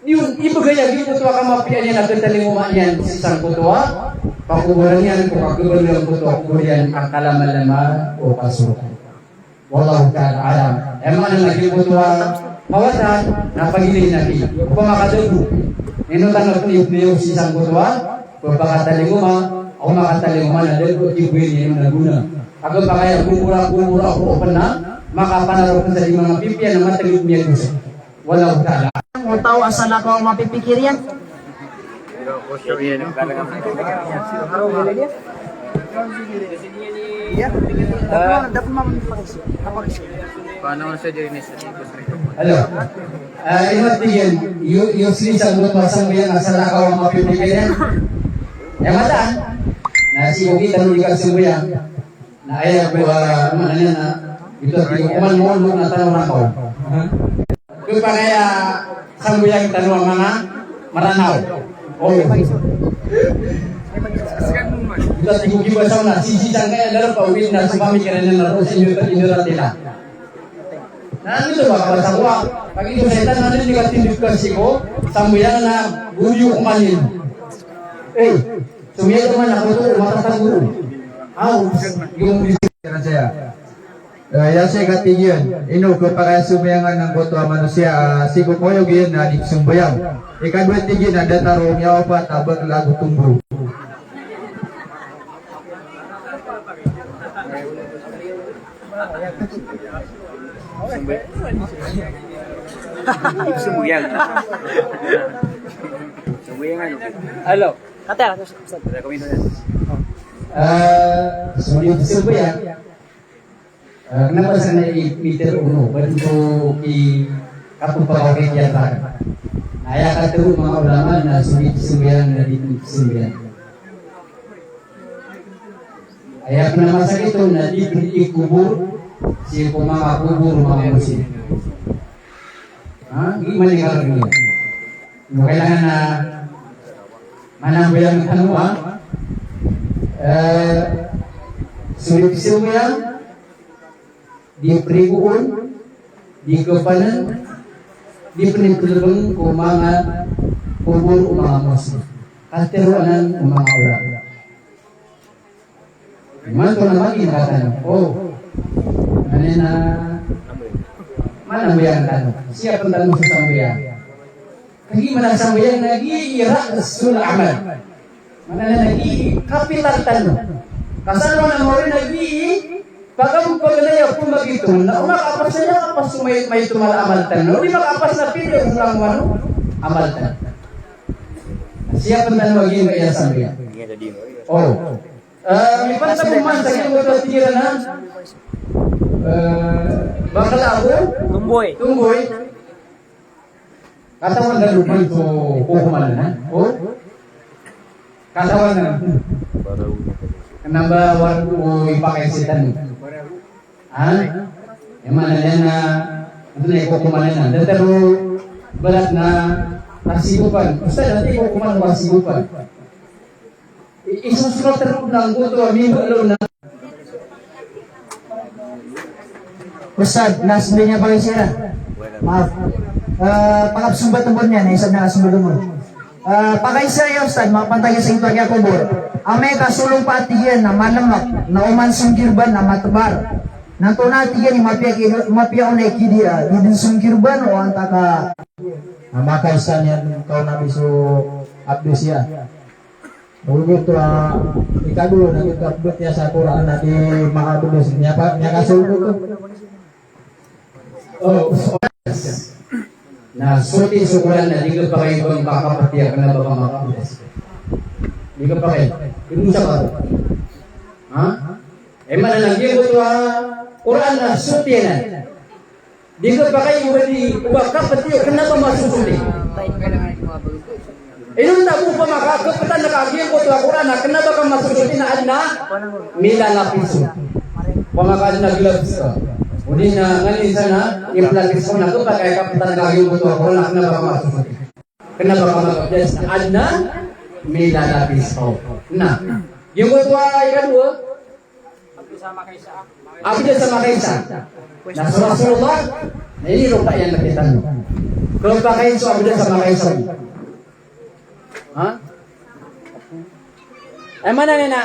iyon, ibgay a giyoto a kamapiya niyan a katalingoma niyan sii sangkoto a pakobor iyan, ko kakhabaloy angkoto a kobor iyan a kalamalama o kasorga. Wallahu ta'ala a'lam. Aya maana na giyoto a mawatan na pagilay na ki. Opama ka dago. Ino tano pn i-, pnayaw sii sangkoto a pakatalingoma. Makatalingoma na dn ko tigoy niyo na gona. Ago pakaya gogora-gogora ko opena, makapanaro ko sa di manga pipiya na matagid niyan dosa. Wallahu ta'ala. O taw a salakaw a mapipikir iyan. Iya. Ah. Paano sa diri ni sa Hello. Ah, ino tig iyan, iyo, iyo sii sa mota sambayang a salakaw a mapipikir iyan. Aya mataan na sii ko kitano di kasambayang. Na aya ko, ah, maana niyan na ito, tig o koman mo, na tano rangkaw. Ko pakaya sambayang tano a manga Maranaw. O. Ito, tig o kibasaw na sii, sii sangkaya darpa o win na so pamikiran iyan na roo sa Indo, Indo Ratila. Na ino ba kabasa ko a, pag ito sa itan na di katindg ka sii ko sambayang na goro iyo koman iyan. Eh, so miyato man ako to, matatago. Aw, iyo. Kaya saya. Eh, aya sii katig iyan, ino khapakay a sambayangan angkoto a manosiya a sii ko koyog iyan na di pzambayang. Ikadowa tig iyan na datar o miyawapat a bakla ago tombro. Di pzambayang. Sambayang ano? Hello. Kata, kata, kata. Eh, so di pzambayang. Eh, kna ba sa na i-, miter o no, ba di ko i-, kapagpakawag iyan. Na aya katharo o manga ulama na so di pzambayang na di pzambayang. Aya pn a masakit on na di pn ikobor sii ko manga kobor o manga Muslim. Ha? Di maningkar niyan. Ino kailangan a manambayang tano a, eh, so di pzambayang, di prigoon, di kapanan, di pn iplbng ko manga kobor o manga Muslim. Katharo anan o manga ulama. Imanto na magi na katano. O. Maana niyan na manambayang tano. Sii pn tano sa sambayang. Kagiya maana sambayang na giya i ra'sul amal. Maana niyan na giya i kapital tano. Kasal na mori na giya i pagam paganay a pmagito. Na o makaapas na, makaapas so may, may tomal a amal tano. Di makaapas na pindi o langowan o amal tano. Sii pn tano a giya i sambayang. O. Ah, mipantag man sa giyoto a tig iran a, ah, bakla ago tomboy. Tomboy. Katawan na roo man so kokoman anan, ha? O? Katawan na. Kna ba wareg o ipakay sii tano. Ha? Aya maana niyan na, antonaa i kokoman anan. Datar o balat na kasigopan. Ustadh, antonaa i kokoman o kasigopan? I-, isosorat roo na angkoto a mimbaalo na. Ustadh, na sii niyan pakaiza. Maaf. Eh, pakapsombat on niyan, isa na kasombat on. Eh, pakaiza iyan, Ustadh, makapantag iyan sa gioto a kiyakobor. Amay ka so lompa a tig iyan na manmk, na oman so ngirban na matbar. Na antonaa tig iyan i mapiya ki-, mapiya on a ikidiya, di dn so ngirban o antaa ka. Na makaiza niyan kaon abi so abdos iyan. Oto a ikadowa na gioto a pmbatiya sa Qur'an na di makabdos, miyaka-, miyakasold oto. O, na soti so Qur'an na di khapakay o ba makabatiya kna ba ka makabdos. Di khapakay. Inusa ka. Ha? Aya maana na gioto a Qur'an na soti anan. Di khapakay o ba di, o ba kapatiyo, kna ba masosoti. Inonta bo, opama ka kaptan ka giyangkoto a Qur'an a kna ba ka masosoti na adn a milalapis on. Opama ka adn a gloves ka. Odi na nganin san a iplapis on na khapakay a kaptan ka giyangkoto a Qur'an a kna ba ka masosoti. Kna ba ka makabdas na adn a milalapis on. Na giyangkoto a ikadowa, Abdas a makaisa. Na so Rasulullah, na iniropa iyan a kitan. Khapakay so abdas a makaisa. Ha? Aya maana niyan na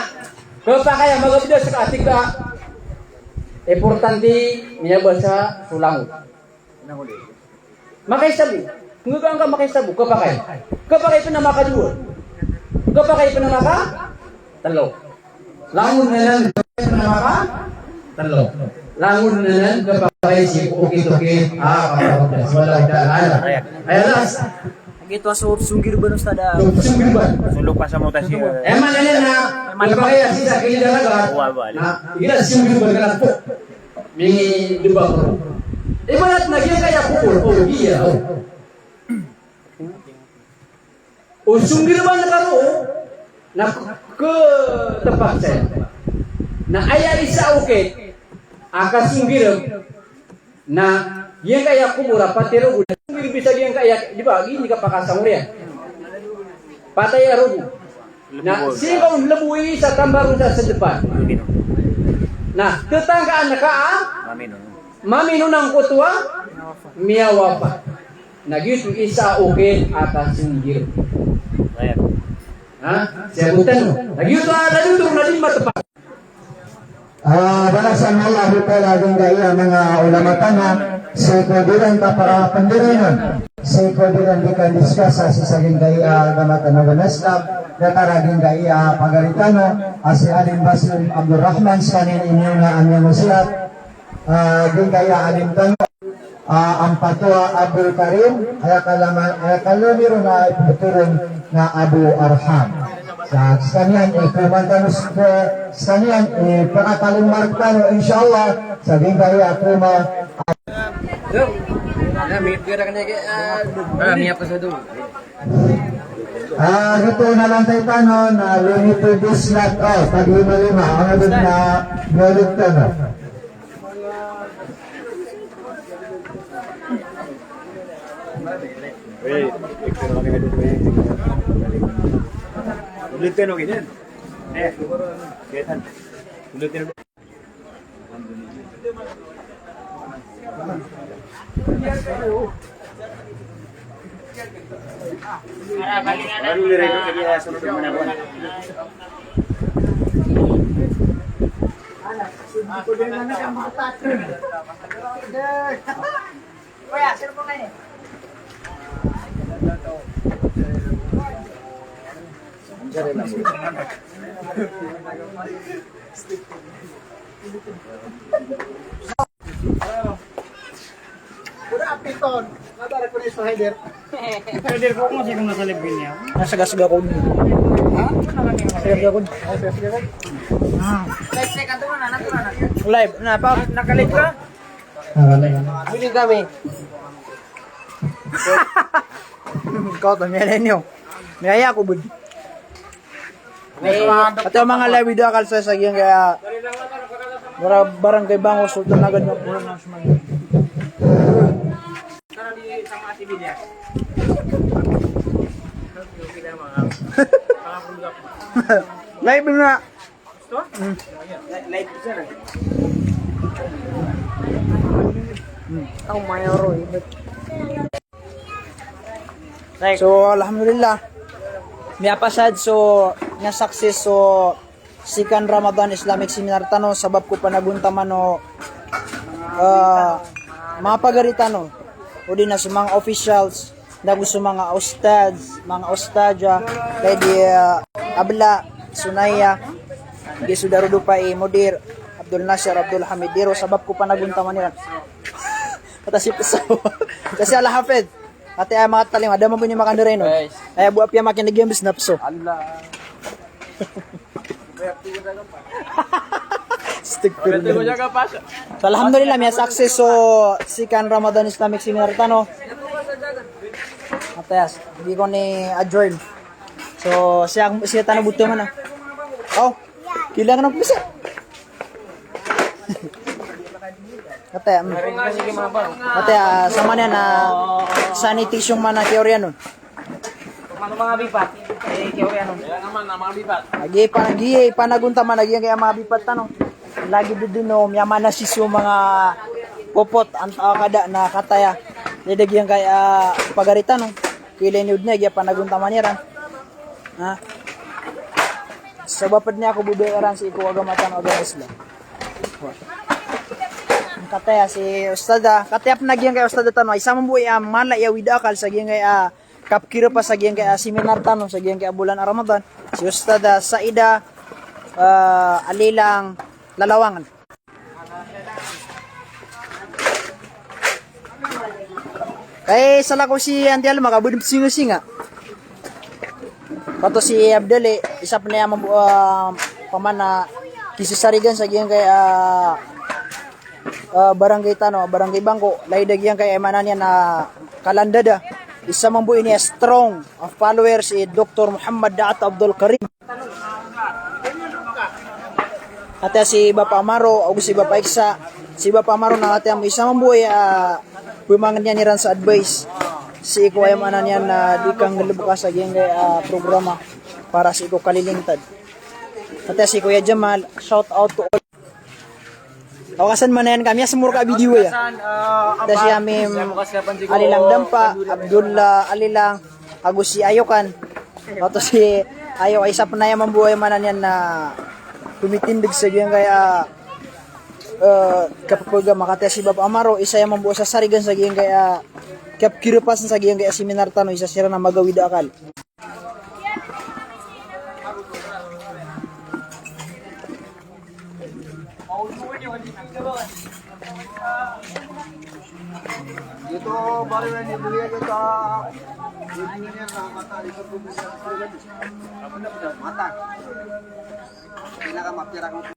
khapakay a magabdas ka a tig ka, importante miyabasa so langon. Makaisa bo. Nggaga angka makaisa bo, khapakay. Khapakay pn a makadowa. Khapakay pn a maka-, Telo. Langon anan, telo. Langon anan, kapakaisi ko okit-okit. Ah, kapakaisi. Wallahu ta'ala a'lam. Ay, last. Agi to a so Song Girban, Ustadh, a. Song Girban. Sulok pa sa mota si. Eh, maana niyan na, kapakaisi sa kilid a dagat. Wa, wa. Na, igi na Song Girban ka na po. Mini deba ko. Ibarat na giyangkaya kobor. O, iya, o. O Song Girban ka roo, na ketepak saya. Na aya isa a okit a kasong girb, na giyangkaya kobor a pati rogo, na song girb sa giyangkaya, di ba, gini kapakasang oriyan. Patay a rogo. Na sii ka on lebowi sa tambaron sa sedepan. Na tetangkaan ka a mamino nangkoto a miyawapat. Na giyoto i isa a okit a kasong girb. Ha? Siyabotan o. Na giyoto a laloy to na di matepak. Ah, balasan o Allahu Ta'ala giyangkaya manga ulama tano, sii ko di ran kapakapendiranon, sii ko di ran di kandiskas a sii sa giyangkaya agama tano a Islam, datar a giyangkaya pagari tano, a si Alim Basim Abdul Rahman, skaniyan i miyona a miyangosiyat, ah, giyangkaya alim tano, ah, Ampatoa Abdul Karim, aya kalama-, aya kalomiro na ipetoron na Abu Arham. Sa skaniyan i koman tano s-, skaniyan i pakatalingoma rktano, insha Allah, sa giyangkaya koma. Ah, giyoto na lantay tano na limited slot, o, tag lima-lima, ang abot na balik tano. Wala, apiton. Wala, wala ko na isa, Haider. Haider ko kung sino nasa live niya. Nasa gas ga ko. Ha? Nasa gas ga ko. Ah. Live, live, kanto na, kanto na. Live, na, pa, nakalive ka? Nakalive. Pwede kami. Ikaw, to, may alam niyo. May aya ko, bud. Ato manga lawid a kalsa sa giyangkaya bara-, Barangay Bango, Sultan Agad. Live na. Aw, mayaro, ibet. So, alhamdulillah. Miyapasad so, miyasuccess so second Ramadan Islamic Seminar tano, sabap ko panagontaman o, ah, manga pagari tano, odi na so manga officials, nago so manga ustadz, manga ustadza, lagid i, ah, Abla, Sunaya, lagid so darodopa i Mudir, Abdul Nasir, Abdul Hamid, Diro, sabap ko panagontaman iran. Kata si Pesaw. Kasi Al Hafid. Ati aya makatalingoma, da mambo ini makandiray non. Aya bo apiya makineg iyan bes na peso. Allah. Astagfirullah. So, alhamdulillah, miyasuccess so second Ramadan Islamic Seminar tano. Atayas, di ko ni adjourn. So, siya, siya tano buto mana. Oh, kailangan ng pisa. Kata, mm. Kata, ah, sama niyan na sanitation man a teorya non. Mano manga bipat? Eh, teorya non. Lagi pa, lagi panagontaman lagi giyangkaya manga bipat tano. Lagid dn o miyamana sii so manga popot antaa kada na kataya. Lagid giyangkaya pagari tano. Kilay niyo dn a giya panagontaman iran. Ha? Sabap dn iyan ko bobay iran sii ko agama tano a agama Islam. Kataya si Ustadha, kataya pn a giyangkaya ustadha tano, isa mambo i, ah, mala i awid a akal sa giyangkaya, ah, kapkirapa sa giyangkaya, ah, seminar tano, sa giyangkaya, ah, bolan a Ramadan. Si Ustadha Saida, ah, Alilang Lalawangan. Kay salakaw si Anti Alma ka bo dn psingasinga. Pato si Abdali, isa pn aya mambo, ah, pamana kisasarigan sa giyangkaya, ah, ah, barangay tano, barangay Bangko, lagid a giyangkaya aya maana niyan na kalandada. Isa mambo ini a strong, ah, followers i Doktor Muhammad Daat Abdul Karim. Katii si Bapa Amaro, ago si Bapa Iksa, si Bapa Amaro na katii a isa mambo aya, ah, pmangnin iran sa advice. Sii ko aya maana niyan na di kanggalbka sa giyangkaya, ah, programa para sii ko kalilintad. Katii si Kuya Jamal, shout out to all. Awkasan manayan kami, asmor ka video ya. Katii si Amim Alilang Dampa, Abdullah Alilang, ago si Ayokan. Oto si Ayo, isa pn aya mambo aya maana niyan na komitindg sa giyangkaya, eh, kapagama. Katii si Bapa Amaro, isa aya mambo sasarigan sa giyangkaya, kapkirpasan sa giyangkaya seminar tano, isa siran a magawid a akal. Ito, pare, na ini, kuya, kita. Ini, ini, na mata, ito, mata. Pinakamapira ko.